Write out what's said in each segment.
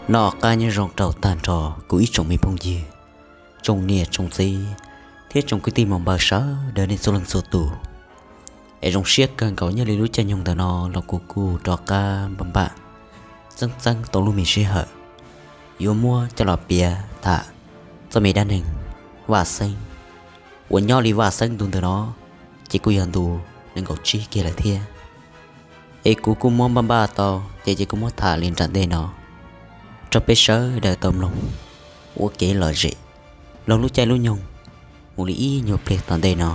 Noj qab nyob zoo rau tag nrho kuv ib tsoom me phooj ywg, tsoom niam tsoom txiv, thiab tsoom kwv tij muam npawg sawv daws nej txhua leej txhua tus. Es zoo siab kawg nkaus nyob li lub caij nyoog ntawm no los kuv kuj rov qab npaj npaj txeeb txeeb tau lub me sij hawm yuav muab coj los piav tham txoj me dab neeg Vaj Xeeb, uas nyob li Vaj Xeeb ntu ntawm no ces kuj yog ntu nees nkaum tsib kiag lawm thiab. Es kuv kuj muab npaj npaj tau ces ces kuj muab tham li nram ntej no rau peb sawv daws tau mloog ua kev lom zem, mloog lub caij lub nyoog mus li ib nyuag pliag tom ntej no.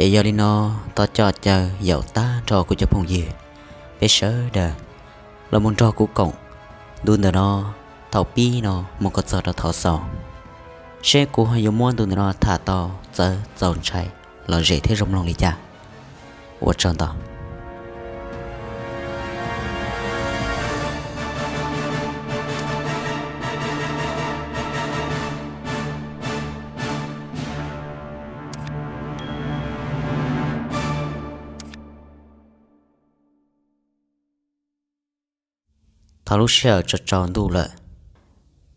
Es yog li no, thov coj caw yaum tag nrho kuv cov phooj ywg, peb sawv daws los mus nrog kuv koom ntu ntawm no thaum pib no mus kom txog rau thaum xaus, seb kuv ho yuav muab ntu ntawm no tham tau txawv txaus ntshai lom zem thiab zoo mloog li cas. Ua tsaug ntau. Thaum lub sij hawm tsaus tsaus ntuj lawm,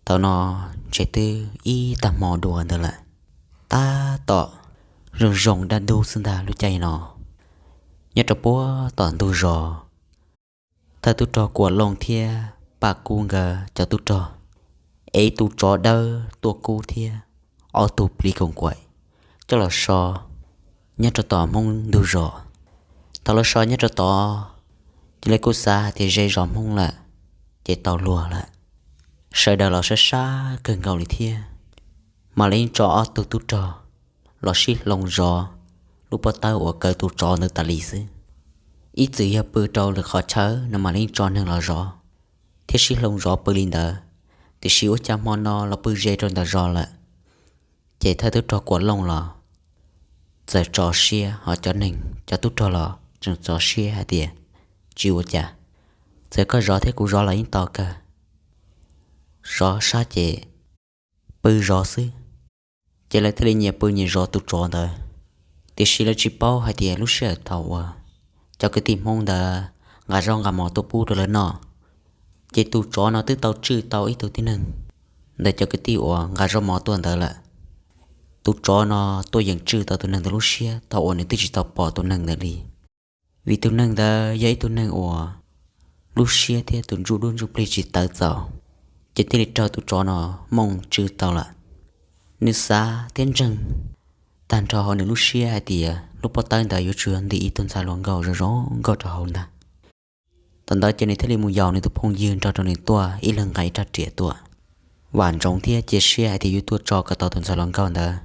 thaum no ntshe twb ib tag hmo dua ntawd lawm, tab tom zoo zoo dab ntub xwb ntag lub caij no. Nyob rau puag tom ntug zos, thawj tub rog Kuam Looj thiab Paj Kub nkawd cov tub rog ev tus tsov dawb tuaj kub thiab ob tug plis koos kaim coj los so nyob rau tom hoob ntug zos. Thaum lawv so nyob rau tod, ces lawv kuj xav hais tias ze zos hmoob lawm, ces tau luag lawm. Sawv daws los sab sab kawg nkaus li thiab, mam li tso ob tug tub rog los sib hloov zov lub pob tawb uas kaw tus tsov ntawd tas li xwb. Ib txwm yog pw rau lwm qhov chaw no mam li tso neeg los zov thiab sib hloov zov pw li ntawd, tiam sis ua cas hmo no los pw ze rau ntawm zos lawm. Ces thawj tub rog Kuam Looj los txawm tso siab, ho cov neeg cov tub rog los tseem tso siab hais tias, tsis ua cas, txawm koj zov thiab kuv zov los yeej tau kawg, zov sab ces pw zov xwb. Ces lawv thiaj li nyias pw nyias zov tus tsov ntawd. Tiam sis lawv tsis paub hais tias lub sij hawm thaum uas cov kwv tij hmoob ntawd nqa zaub nqa mov tuaj pub rau lawv noj, ces tus tsov no twb tau tswj tau ib tug tib neeg ntawm cov kwv tij uas nqa zaub mov tuaj ntawd lawm. Tus tsov no tuaj yeem tswj tau tus neeg ntawd lub siab thaum uas nws twb tsis tau pom tus neeg ntawd li. Vim tus neeg ntawd yog ib tug neeg uas lub siab thiab tus ntsuj duab ntsuj plig tsis tawv txaus, ces thiaj li raug tus tsov no mooj tswj tau lawm. Nws xav thiab ntseeg tag nrho hauv nws lub siab hais tias lub pob tawb ntawd yuav tsum yog ntim ib tug ntxhais hluas nkauj zoo zoo nkauj rau hauv ntag. Thaum ntawd ces nws thiaj li mus yaum nws tus phooj ywg nrog rau nws tuaj ib leeg nqa ib rab riam tuaj, vam ntsoov thiab cia siab hais tias yuav tuaj tso kom tau tus ntxhais hluas nkauj ntawd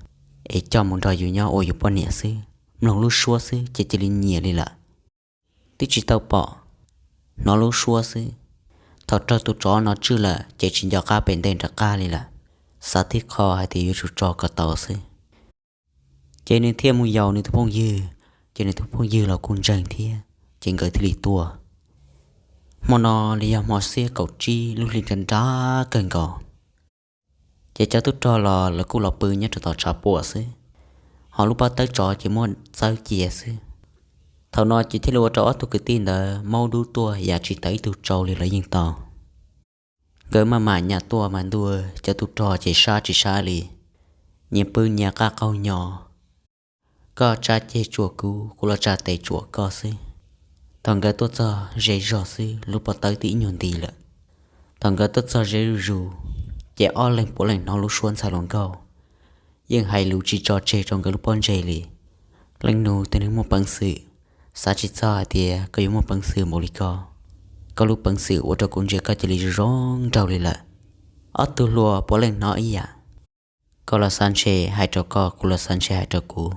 es coj mus nrog yus nyob ua yus poj niam xwb. Mloog lub suab xwb ces cia li nyiam li lawm. Twb tsis tau pom, hnov lub suab xwb. Thaum raug tus tsov no tswj lawm ces tsis nco qab pem ntej nram qab li lawm, xav tib qho hais tias yuav tsum tso kom tau xwb. Ces nws thiaj mus yaum nws tus phooj ywg, ces nws tus phooj ywg los kuj ntseeg thiab, ces nkawd thiaj li tuaj. Hmo no li yog hmo xiab kaum tsib lub hli nra nrab kawg nkaus. Ces cov tub rog los lawv kuj los pw nyob rau tom tshav puam xwb, ho lub pob tawb tsov ces muab txawb cia xwb. Thaum no ces thiaj li ua rau ob tug kwv tij ntawd maub dub tuaj yav tsis tau ib tug tsau li los yeej tau. Nkawd maj mam nyas tuaj mas ntuj, cov tub rog ces sab tsis sab li, nyias pw nyias qab qaug nyo, koj tsa ceg tsuam kuv, kuv los tsa tes tsuam koj xwb. Thaum nkawd tuaj txog ze zog xwb lub pob tawb twb ib nyuag nti lawm. Thaum nkawd tuaj txog ze zuj zus, ces ob leeg puav leej hnov lub suab ntxhais hluas nkauj yeej hais lus tsis tso tseg rau nkawd lub pob ntseg li. Leej nug tus neeg muaj peev xwm, xav tsis txog hais tias koj yuav muaj peev xwm npaum li ko. Koj lub peev xwm ua rau kuv ntsia koj cia li zoo zoo nraug li lawm. Ob tug hluas puav leej hnov ib yam, koj los xav ntshe hais rau koj, kuv los xav ntshe hais rau kuv.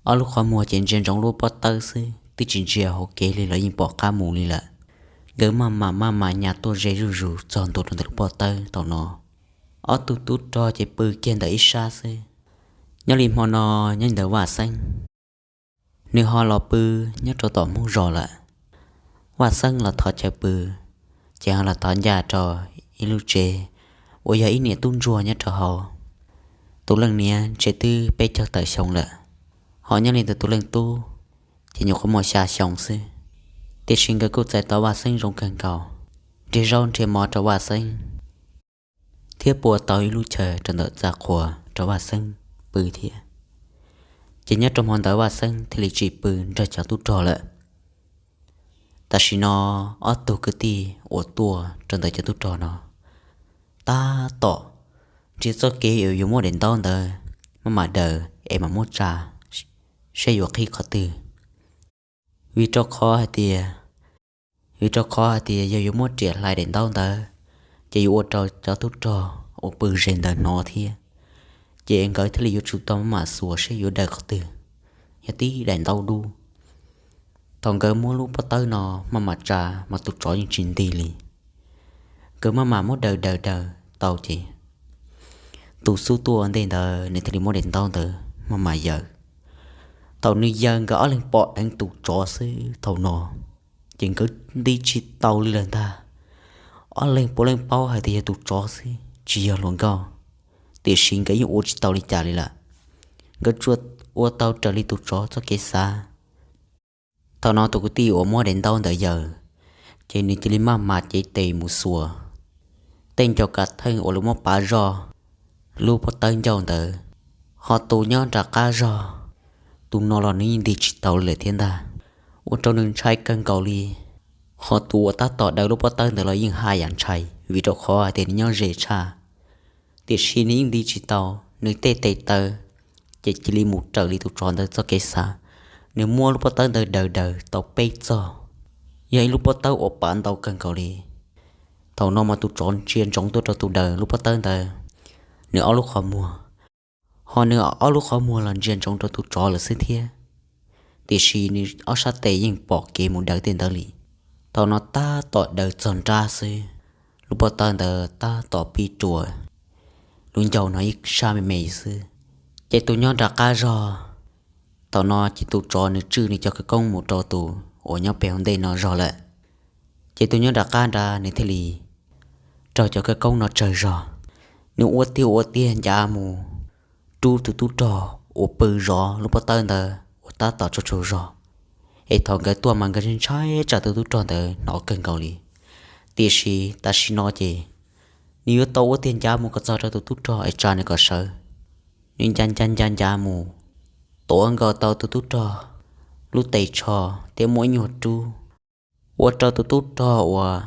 Ob lub qhov muag ces ntsia ntsoov lub pob tawb xwb, twb tsis ntsia hauv kev li los yeej pom qab mus li lawm. Nkawd maj mam maj mam nyas tuaj ze zuj zus txog ntua rau ntawm lub pob tawb thaum no. Ob tug tub rog ces pw kiag ntawm ib sab xwb. Nyob li hmo no, nyob ntawm Vaj Xeeb, nws ho los pw nyob rau tom hmoob zos lawm. Vaj Xeeb los thov chaw pw, ces ho los thov ncaj rau ib lub tsev uas yog ib niam tub ntsuag nyob rau hauv. Tus leej niam ntshe twb peb caug tawm xyoo lawm, ho nyob li ntawm tus leej tub ces nyuam qhuav muaj xya xyoo xwb. Tiam sis nkawd kuj txais tos Vaj Xeeb zoo kawg nkaus, nrhiav zaub nrhiav mov rau Vaj Xeeb, thiab pua tau ib lub chaw rau ntawm txaj qhua rau Vaj Xeeb pw thiab. Ces nyob rau hmo ntawd Vaj Xeeb thiaj li tsis pw nrog cov tub rog lawm. Tam sim no ob tug kwv tij uas tuaj rau ntawm cov tub rog no tab tom nrhiav txoj kev uas yuav muab daim ntaub ntawd maj mam daws es mam muab tsa saib yuav qhib qhov twg. Vim rau qhov hais tias, vim rau qhov hais tias yog yuav muab riam hlais daim ntaub ntawd, ces yuav ua rau cov tub rog uas pw ze ntawd hnov thiab. Ces nkawd thiaj li yuav tsum tau maj mam xuas saib yuav daws qhov twg, yog tib daim ntaub dub. Thaum nkawd muab lub pob tawb no maj mam tsa mas tus tsov yeej tsis nti li. Nkawd maj mam muab daws daws daws tau ces tus xub tuaj ua ntej ntawd nws thiaj li muab daim ntaub ntawd maj mam yaws. Thaum nws yaws nkawd ob leeg pom dheev tus tsov xwb thaum no, ces nkawd nti tsis tau li lawm ntag. Ob leeg puav leej paub hais tias yog tus tsov xwb tsis yog hluas nkauj, tiam sis nkawd yeej ua tsis tau li cas li lawm. Nkawd tsuas ua tau raws li tus tsov txoj kev xav. Thaum no tus kwv tij uas muab daim ntaub ntawd yaws, ces nws cia li maj mam cev tes mus xuas tej ncau kav theej uas lawv muab pav zog lub pob tawb ncauj ntawd. Ho tus nyob nram qab zog, tus no los nws yeej nti tsis tau li lawm thiab ntag, ua rau nws ntshai kawg nkaus li. Ho tus uas tab tom daws lub pob tawb ntawd los yeej haj yam ntshai vim rau qhov hais tias nws nyob ze tshaj, tiam sis nws yeej nti tsis tau. Nws tej tes taw ces cia li mus raws li tus tsov ntawd txoj kev xav. Nws muab lub pob tawb ntawd daws daws tau peb txog, yog ib lub pob tawb uas pav ntau kawg nkaus li. Thaum no mas tus tsov ntsia ntsoov tuaj rau tus daws lub pob tawb ntawd, nws ob lub qhov muag, ho nws ob lub qhov muag los ntsia ntsoov rau tus tsov lawm xwb thiab, tiam sis nws ob sab tes yeej pom kev mus daws tej ntawd li. Thaum no tab tom daws txog nrab xwb, lub pob tawb ntawd tab tom pib rua, lub ncauj no ib sab me me xwb. Ces tus nyob nram qab zog, thaum no ces tus tsov nws tswj nws cov khawv koob mus rau tus uas nyob pem hauv ntej no zog lawm. Ces tus nyob nram qab nrad nws thiaj li raug cov khawv koob no tsawg zog, nws ua tiag ua tiag ncav mus rub tus tub rog uas pw zov lub pob tawb ntawd uas tab tom tsaug tsaug zog. Es thaum nkawd tuaj mas nkawd ntshai tsam tus tub rog ntawd hnov kawg nkaus li. Tiam sis tam sim no ces nws yuav tau ua tiag ncav mus kom txog rau tus tub rog es tsa nws kom sawv. Nws ncav ncav ncav ncav mus, tuav nkaus tau tus tub rog lub tes tsho thiab muab ib nyuag rub, ua rau tus tub rog uas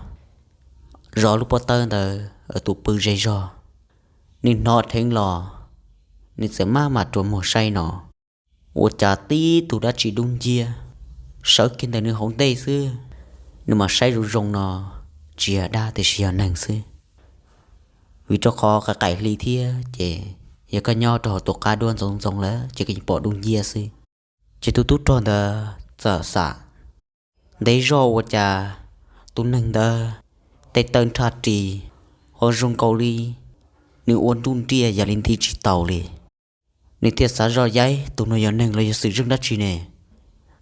zov lub pob tawb ntawd tus pw ze zog, nws hnov dheev los, nws txawm maj mam rua muag saib no, ua cas tib tug dab tsi dub nciab sawv kiag ntawm nws hauv ntej xwb. Nws mam saib zoo zoo no, tsis yog dab tiam sis yog neeg xwb. Vim rau qhov qaim qaim hli thiab ces yog koj nyob rau hauv tus qab duab ntxoov ntxoo lawm ces koj yeej pom dub nciab xwb. Ces tus tub rog ntawd txawm xam, ntev zog ua cas tus neeg ntawd tej taw nrhaj ris ho zoo nkaus li nws ua nruj nriaj yam li nti tsis tau li. Nws thiaj xav zoj yaib tus no yog neeg los yog xwm zeej dab tsi ne.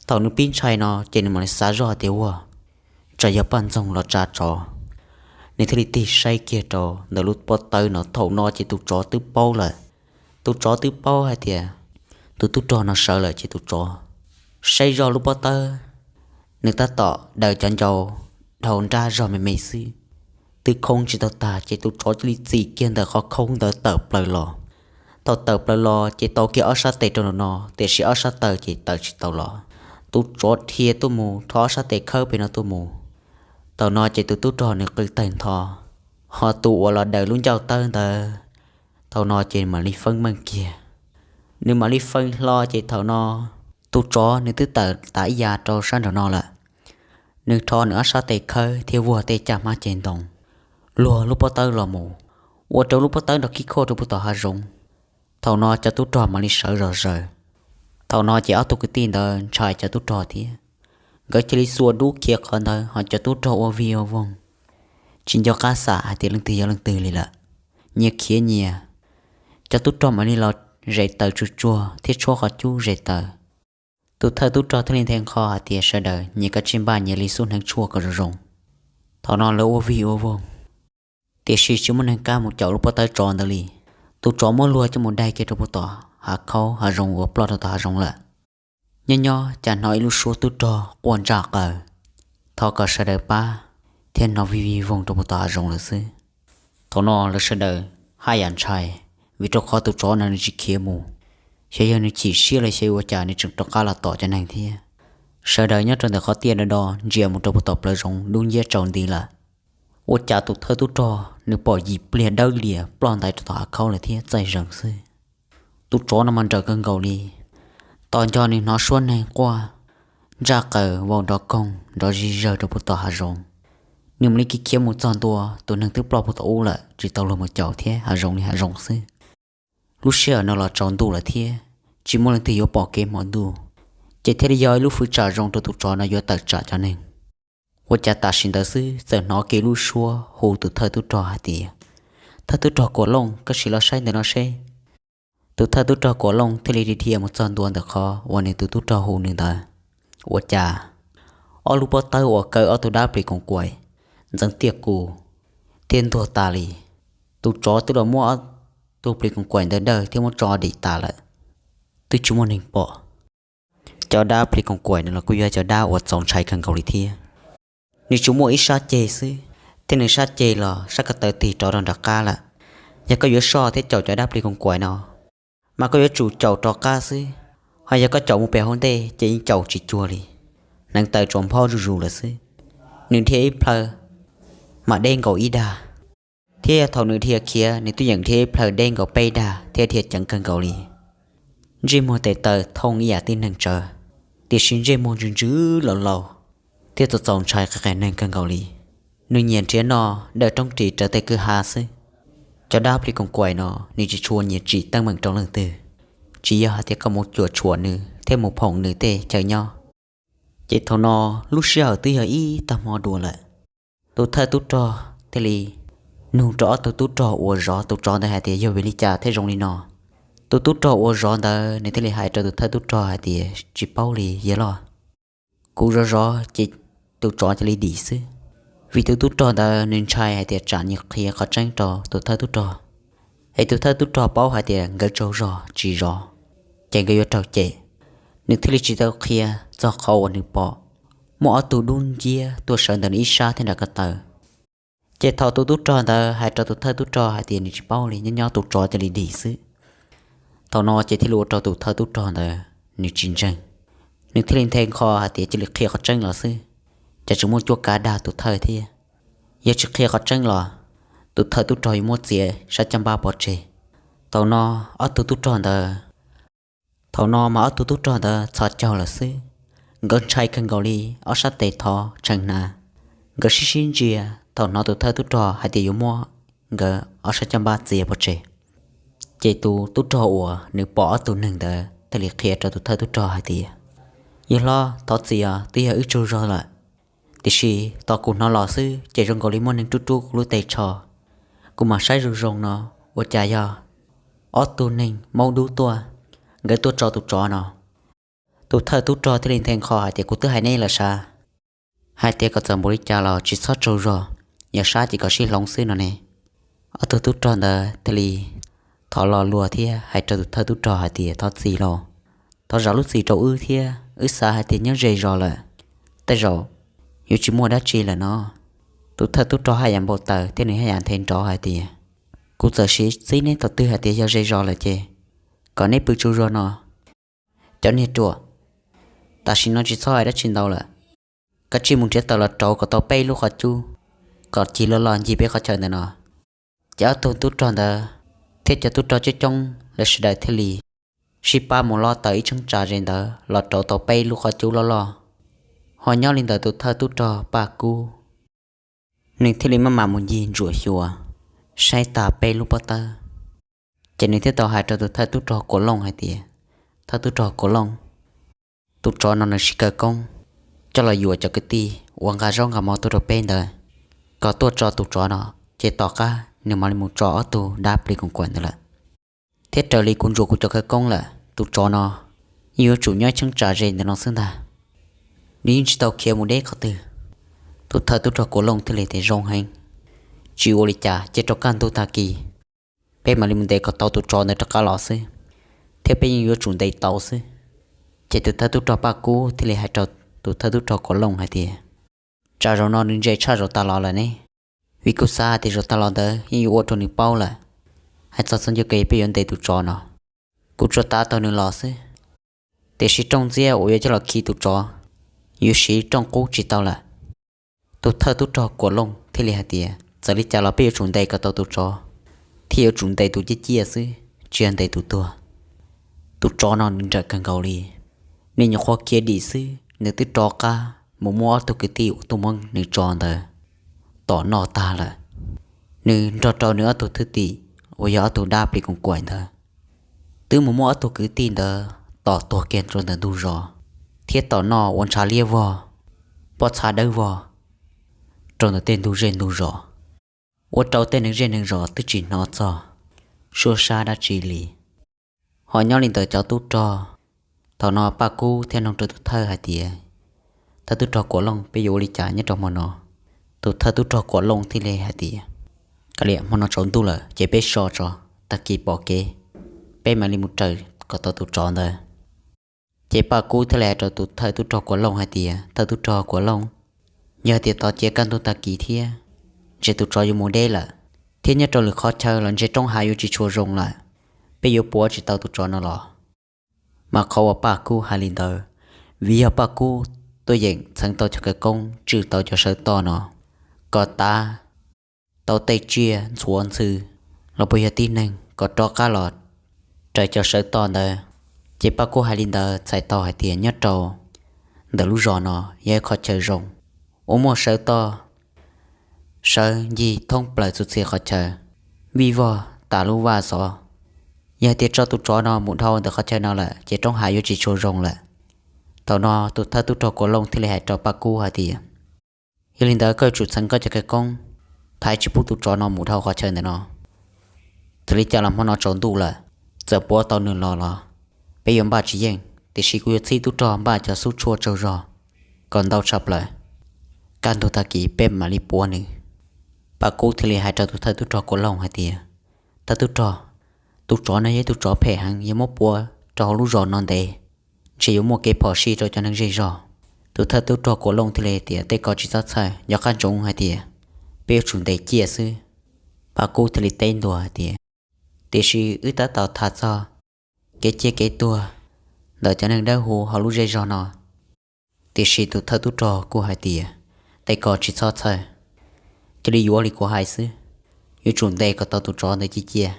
Thaum nws pib ntshai no ces nws mam li xav zoj tias ua tsam yog poj ntxoog los tsa tsov. Nws thiaj li tig saib kiag rau ntawm lub pob tawb no, thaum no ces tus tsov twb paub lawm. Tus tsov twb paub hais tias tus tub rog no sawv lawm ces tus tsov saib zoj lub pob tawb, nws tab tom daws cov ncau dhau nrab zog me me xwb, twb khoob tsis tau tag ces tus tsov cia li txis kiag ntawm qhov khoob ntawd tawm plaws los. Thaum tawm plaws los ces tau kiag ob sab tes rau nraum no tiam sis ob sab taw ces tawm tsis tau los. Tus tsov dhia tuaj mus rho ob sab tes khawb pem no tuaj mus. Thaum no ces tus tub rog nws qw tawg ntho, ho tus uas los daws lub ncauj tawb ntawd, thaum no ces mam li feeb meej kiag. Nws mam li feeb hlo ces thaum no tus tsov nws twb tawm tav ib ya rau sab nraum no lawm. Nws rho nws ob sab tes khawb thiab vuag tej caj hmab ceg ntoo, luag lub pob tawb los mus, ua rau lub pob tawb nrov khib khuaj rau puag tom hav zoov. Thaum no cov tub rog mam li sawv zog zaws. Thaum no ces ob tug kwv tij ntawd ntshai cov tub rog thiab, nkawd cia li xuas dub khiav qhov ntawd, ho cov tub rog ua vig ua voog, tsis nco qab xav hais tias leej twg yog leej twg li lawm, nyias khiav nyias. Cov tub rog mam li los zes taws tsuag tsuag thiab tshuab qhov cub zes taws. Tus thawj tub rog thiaj li nthe nqho hais tias sawv daws nyias kav tsij npaj nyias li xub hneev tshuaj kom zoo zoo. Thaum no lawv ua vig ua voog, tiam sis tsis muaj neeg kam mus caum lub pob tawb tsov ntawd li. Tus tsov muab luag coj mus daig kiag rau puag tom hav khaub hav zoov uas ploj rau tom hav zoov lawm. Nyob nyob cas hnov ib lub suab tub rog quaj ntsaj qaws, thov kom sawv daws pab. thiab hnov vij vij voog rau puag tom hav zoov lawm xwb. Thaum no lawv sawv daws haj yam ntshai, vim rau qhov tus tsov no nws tsis khiav mus, xyov yog nws chim siab los xyov ua cas nws tseem rov qab los tom cov neeg thiab. Sawv daws nyob rau ntawm qhov tiaj do do ntsia mus rau puag tom plawv zoov dub nciab tsaus nti lawm. Ua cas tus thawj tub rog nws pom yim pliag dawb lias ploj ntais rau tom hav khaub lawm thiab txaij zees xwb. Tus tsov no mas nrawm kawg nkaus li, tos nco nws hnov suab neeg quaj ntsaj qaws vau nrov koog nrov zig zawg rau puag tom hav zoov. Nws mam li khiav khiav mus txog ntua tus neeg twb ploj puag tom ub lawm, tsis tau luag mus caum thiab hav zoov li hav zoov xwb. Lub sij hawm no los tsaus ntuj lawm thiab tsis muaj leej twg yuav pom kev hmo ntuj, ces thiaj li yog ib lub fwv tsam zoo rau tus tsov no yuav tawm tsam cov neeg. Ua cas tam sim ntawd xwb txawm hnov kiag lub suab hu tus thawj tub rog hais tias, Thawj tub rog Kuam Looj, koj sim los saib ntawm no seb. Tus thawj tub rog Kuam Looj thiaj li dhia mus txog ntua ntawm qhov uas nws tus tub rog hu nws ntawd. Ua cas ob lub pob tawb uas kaw ob tug dab plis koos kuaim ntxeev tiaj kus thiab ntuag tas li. Tus tsov twb los muab ob tug plis koos kuaim ntawd dawj thiab muab tso dim tas lawm, twb tsis muaj neeg pom. Cov dab plis koos kuaim no los kuj yog cov dab uas txaus ntshai kawg nkaus li thiab. Nws tsuas muaj ib sab ceg xwb, thiab nws sab ceg los sab ko taw tig rov rau nram qab lawm. Yog koj yuav soj thiab caum cov dab plis koos kuaim no, mas koj yuav tsum caum rov qab xwb, ho yog koj caum mus pem hauv ntej ces yeej caum tsis cuag li, hneev taw tsuas nphob zuj zus lawm xwb. Nws dhia ib plhaw mas deb nkaus ib dag, thiab yog thaum nws dhia khiav nws twb yeem dhia ib plhaw deb nkaus peb dag thiab dhia ceev kawg nkaus li. Ntsej muag tes taw thooj ib yam tib neeg tsawv, tiam sis ntsej muag ntsws ntsws laus laus thiab txaus txaus ntshai qias qias neeg kawg nkaus li. Nws nyiam nrhiav noj dawm roob ris raws tej kwj ha xwb. Cov dab plis koos kuaim no nws tsis tshua nyiam tsim teeb meem rau leej twg, tsis yog hais tias koj mus cuam tshuam nws thiab mus phoom nws tej chaw nyob. Ces thaum no lub sij hawm twb yog ib tag hmo dua lawm. Tus thawj tub rog thiaj li nug rau ob tug tub rog uas zov tus tsov ntawd hais tias yog vim li cas thiaj zoo li no. Tus tub rog uas zov ntawd nws thiaj li hais rau tus thawj tub rog hais tias tsis paub li yawg loj, kuv zov zov ces tus tsov cia li dim xwb. Vim tus tub rog ntawd nws ntshai hais tias tsam nws qhia qhov tseeb rau tus thawj tub rog, es tus thawj tub rog paub hais tias nkawd tsaug zog tsis zov, ces nkawd yuav raug cem. Nws thiaj li tsis tau qhia txog qhov uas nws pom muaj ob tug dub nciab tuaj sawv ntawm nws ib sab thiab nram ko taw. Ces thaum tus tub rog ntawd hais rau tus thawj tub rog hais tias nws tsis paub li, nyob nyob tus tsov cia li dim xwb. Thaum no ces thiaj li ua rau tus thawj tub rog ntawd nws tsis ntseeg, nws thiaj li nthe nkho hais tias cia li qhia qhov tseeb los xwb, ces tseem muaj cuab kav dag tus thawj thiab. Yog tsis qhia qhov tseeb los tus thawj tub rog yuav muab txiav sab caj npab pov tseg. Thaum no ob tug tub rog ntawd, thaum no mas ob tug tub rog ntawd txhos caug lawm xwb, nkawd ntshai kawg nkaus li, ob sab tes thov tshee hnav. Nkawd sib sib ntsia thaum hnov tus thawj tub rog hais tias yuav muab nkawd ob sab caj npab txiav pov tseg. Ces tus tub rog uas nws pom ob tug neeg ntawd thiaj li qhia rau tus thawj tub rog hais tias, yawg hlob, thov txim os, twb yog wb tsaug zog lawm, tiam sis tos kuv hnov los xwb ces zoo nkaus li muaj neeg rub rub kuv lub tes tsho. Kuv mam saib zoo zoo no, ua cas yog ob tug neeg maub dub tuaj, nkawd tuaj tso tus tsov no. Tus thawj tub rog thiaj li nthe nkho hais tias kuv twb hais neb lawm sav, hais tias kom txawm npaum li cas los tsis txhob tsaug zog, yog sab ces kom sib hloov xwb no ne. Ob tug tub rog ntawd thiaj li thov lo lus thiab hais rau tus thawj tub rog hais tias thov txim lauj, thov zam lub txim rau wb thiab, wb xav hais tias nyob ze zos lawm, tej zaum yuav tsis muaj dab tsi lawm no. Tus thawj tub rog haj yam npau taws thiab nws haj yam nthe nrov hais tias kuv txawm siv txib neb thaum twg hais tias yog ze zos lawm ces kom neb pw tsaug zog no. Cov niag ruam, tam sim no tsis txhob hais dab tsi ntau lawm, kav tsij mus nrhiav taws los rauv kom tau peb lub qhov cub, kom cig loj loj ncig peb qhov chaw ntawm no. Ces ob tug tub rog ntawd thiab cov tub rog coob coob lawv sawv daws thiaj li sib pab mus lob tau ib cheeb tsam ze ntawd los rauv tau peb lub qhov cub loj loj. Ho nyob li ntawd tus thawj tub rog Paj Kub, nws thiaj li maj mam mus ncig ntsuam xyuas, saib tag peb lub pob tawb, ces nws thiaj tau hais rau tus thawj tub rog Kuam Looj hais tias, thawj tub rog Kuam Looj, tus tsov no nws sib kaw koob coj los yuam cov kwv tij uas nqa zaub nqa mov tuaj rau peb ntawd, kom tuaj tso tus tsov no, ces tom qab nws mam li mus tso ob tug dab plis koos kuam ntawd lawm. Thiab raws li kuv ntsuas kuv cov khawv koob lawm, tus tsov no yeej yuav tsum nyob ib cheeb tsam ze ntawm no xwb ntag, nws yeej tsis tau khiav mus deb qhov twg. Tus thawj tub rog Kuam Looj thiaj li tias zoo heev, tsis ua li cas, cia rau kaj ntug tag kis peb mam li mus ntes kom tau tus tsov ntawd rov qab los xwb, thiab peb yeej yuav tsum ntes tau xwb. Ces tus thawj tub rog Paj Kub thiaj li hais rau tus thawj tub rog Kuam Looj hais tias, Tsam zaum no nws ntse tshaj zaum tas los lawm ne, vim kuv xav hais tias zaum tas los ntawd yeej yuav ua rau nws paub lawm. Hais txog txoj ncauj ke peb yuav ntes tus tsov no, kuv tsuas tav tau nws los xwb, tiam sis rooj ntxiab uas yuav coj los khi tus tsov yuav siv rooj qub tsis tau lawm. Tus thawj tub rog Kuam Looj thiaj li hais tias txawm li cas los peb yuav tsum ntes kom tau tus tsov, thiab yuav tsum ntes tus ciaj ciaj xwb, tsis yog ntes tus tuag. Tus tsov no nws nrawm kawg nkaus li, nws nyuam qhuav khiav dim xwb nws twb rov qab mus muab ob tug kwv tij uas tuaj muab nws tso ntawd tom noj tag lawm. Nws nrog rau nws ob tug thwj tim uas yog ob tug dab plis koos kaim ntawd twb mus muab ob tug kwv tij ntawd tom tuag kiag rau ntawm ntug zos, thiab tom noj ua ntshav liab vog, pob txha dawb vog rau ntawm tej ntug zej ntug zos, ua rau tej neeg zej neeg zos twb tsis hnov txog suab sab dab tsi li. Ho nyob li ntawm cov tub rog, thaum no Paj Kub thiaj nug rau tus thawj hais tias, thawj tub rog Kuam Looj, peb yuav ua li cas nyob rau hmo no? Tus thawj tub rog Kuam Looj thiaj li hais tias, kav liam, hmo no tsaus ntuj lawm ces peb so tso, tag kis pom kev peb mam li mus raws kom tau tus tsov ntawd. Ces Paj Kub thiaj li hais rau tus thawj tub rog Kuam Looj hais tias, thawj tub rog Kuam Looj, yog hais tias tos cia kaj ntug tag kis thiab, ntshe tus tsov yuav mus deb lawm, thiab nyob rau lwm qhov chaw los ntshe roob hav yuav tsis tshua zoo lawm, peb yuav puav tsis tau tus tsov no los. Mas qhov uas Paj Kub hais li ntawd, vim yog Paj Kub tuaj yeem txheev tau cov khawv koob tswj tau cov sawv toj no, kom tav tau tej tsiaj ntxhuav ntxhw los puas yog tib neeg kom rov qab los raws cov sawv toj ntawd. Ces Paj Kub hais li ntawd txhais tau hais tias nyob rau ntawm lub zos no yog ib qhov chaw zoo uas muaj sawv toj sawv ncig thoob plaws txhua txhia qhov chaw, vij vog tas lub vaj xov. Yog hais tias tso tus tsov no mus dhau ntawm qhov chaw no lawm ces roob hav yuav tsis tshua zoo lawm. Thaum no tus thawj tub rog Kuam Looj thiaj li hais rau Paj Kub hais tias, yog li ntawd koj yuav tsum txheev koj cov khawv koob thaiv tsis pub tus tsov no mus dhau qhov chaw ntawm no. Txawm li cas los hmo no tsaus ntuj lawm, txawm puav tau nws los los peb yuav npaj tsis yeej, tiam sis kuv yuav txib tub rog npaj cov xub tshuaj tsaug zog kom ntau tshaj plaws, kaj ntug tag kis peb mam li puav nws. Paj Kub thiaj li hais rau tus thawj tub rog Kuam Looj hais tias, thawj tub rog, tus tsov no yog ib tug tsov phem heev, yog muab puav rau hauv lub zos no ntev, ntshe yuav muaj kev phom sij rau cov neeg zej zog. Tus thawj tub rog Kuam Looj thiaj li hais tias, tej ko tsis txhob txhawj, nco qab ntsoov hais tias peb yuav tsum ntes ciaj xwb. Paj Kub thiaj li teb ntua hais tias, tiam sis wb tab tom tham txog kev ciaj kev tuag ntawm cov neeg dawb huv hauv lub zej zog no. Tiam sis tus thawj tub rog kuj hais tias, tej ko tsis txhob txhawj, cia li yuav li kuv hais xwb. Yuav tsum ntes kom tau tus tsov ntawd ciaj ciaj,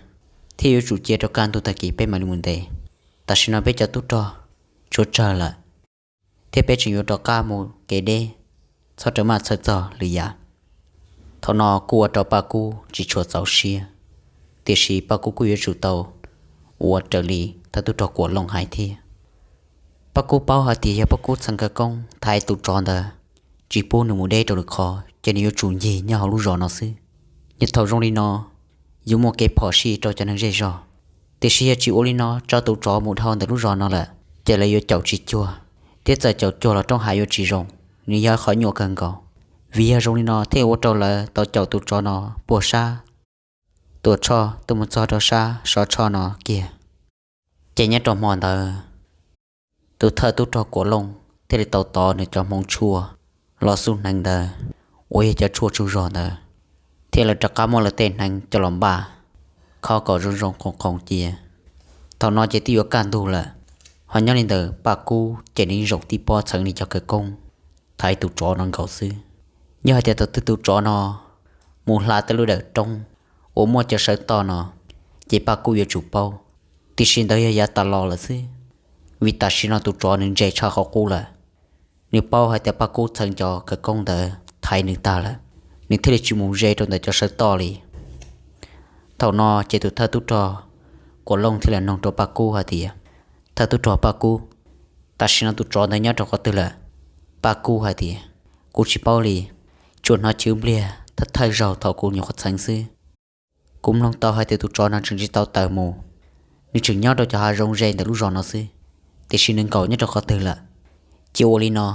thiab yuav tsum cia rau kaj ntug tag kis peb mam li mus ntes. Tam sim no peb cov tub rog tshuav tsawg lawm, thiab peb tseem yuav rov qab mus kev deb, txhob raws maj txhawj txog lwm yam. Thaum no kuj ua rau Paj Kub tsis tshua txaus siab, tiam sis Paj Kub kuj yuav tsum tau ua raws li thawj tub rog Kuam Looj hais thiab. Paj Kub paub hais tias yog Paj Kub txheev khawv koob thaiv tus tsov ntawd, tsis pub nws mus deb rau lwm qhov, ces nws yuav tsum ncig nyob hauv lub zos no xwb. Yog thaum zoo li no, yuav muaj kev phom sij rau cov neeg zej zog. Tiam sis yog tsis ua li no, tso tus tsov mus dhau ntawm lub zos no lawm, ces lawv yuav caum tsis cuag, thiab txawm caum cuag los roob hav yuav tsis zoo, nws yog qhov nyuaj kawg nkaus. Vim yog zoo li no thiaj ua rau lawv tau caum tus tsov no puag sab Tuam Tshoj tuaj mus txog rau sab Sov Tshoj no kiag. Ces nyob rau hmo ntawd, tus thawj tub rog Kuam Looj thiaj li tau tov nws cov hmoov tshuaj los xub hneev ntawd, uas yog cov tshuaj tsaug zog ntawd, thiab lawv rov qab muab lawv tej hneev coj los npaj, khob kom zoo zoo qoos qoos cia. Thaum no ces twb yuav kaj ntug lawm, ho nyob li ntawd Paj Kub ces nws zaum tib pob txheev nws cov khawv koob thaiv tus tsov no nkaus xwb. Yog hais tias thaum twg tus tsov no mus hla tej lub dawm roob uas muaj cov sawv toj no, ces Paj Kub yuav tsum paub, tiam sis ntawd yog yav tas los lawm xwb, vim tam sim no tus tsov nws ntse tshaj qhov qub lawm. Nws paub hais tias Paj Kub txheev cov khawv koob ntawd thaiv nws tag lawm, nws thiaj li tsis mus ze rau ntawm cov sawv toj li. Thaum no ces tus thawj tub rog Kuam Looj thiaj li nug rau Paj Kub hais tias, thawj tub rog Paj Kub, tam sim no tus tsov ntawd nyob rau qhov twg lawm? Paj Kub hais tias, kuv tsis paub li, tsuas hnov chwv npliag thawj thawj zaug thaum kuv nyuam qhuav txheev xwb. Kuv mloog tau hais tias tus tsov no tseem tsis tau tawm mus, nws tseem nyob rau cov hav zoov ze ntawm lub zos no xwb, tiam sis nws nkaum nyob rau qhov twg lawm? Cia ua li no,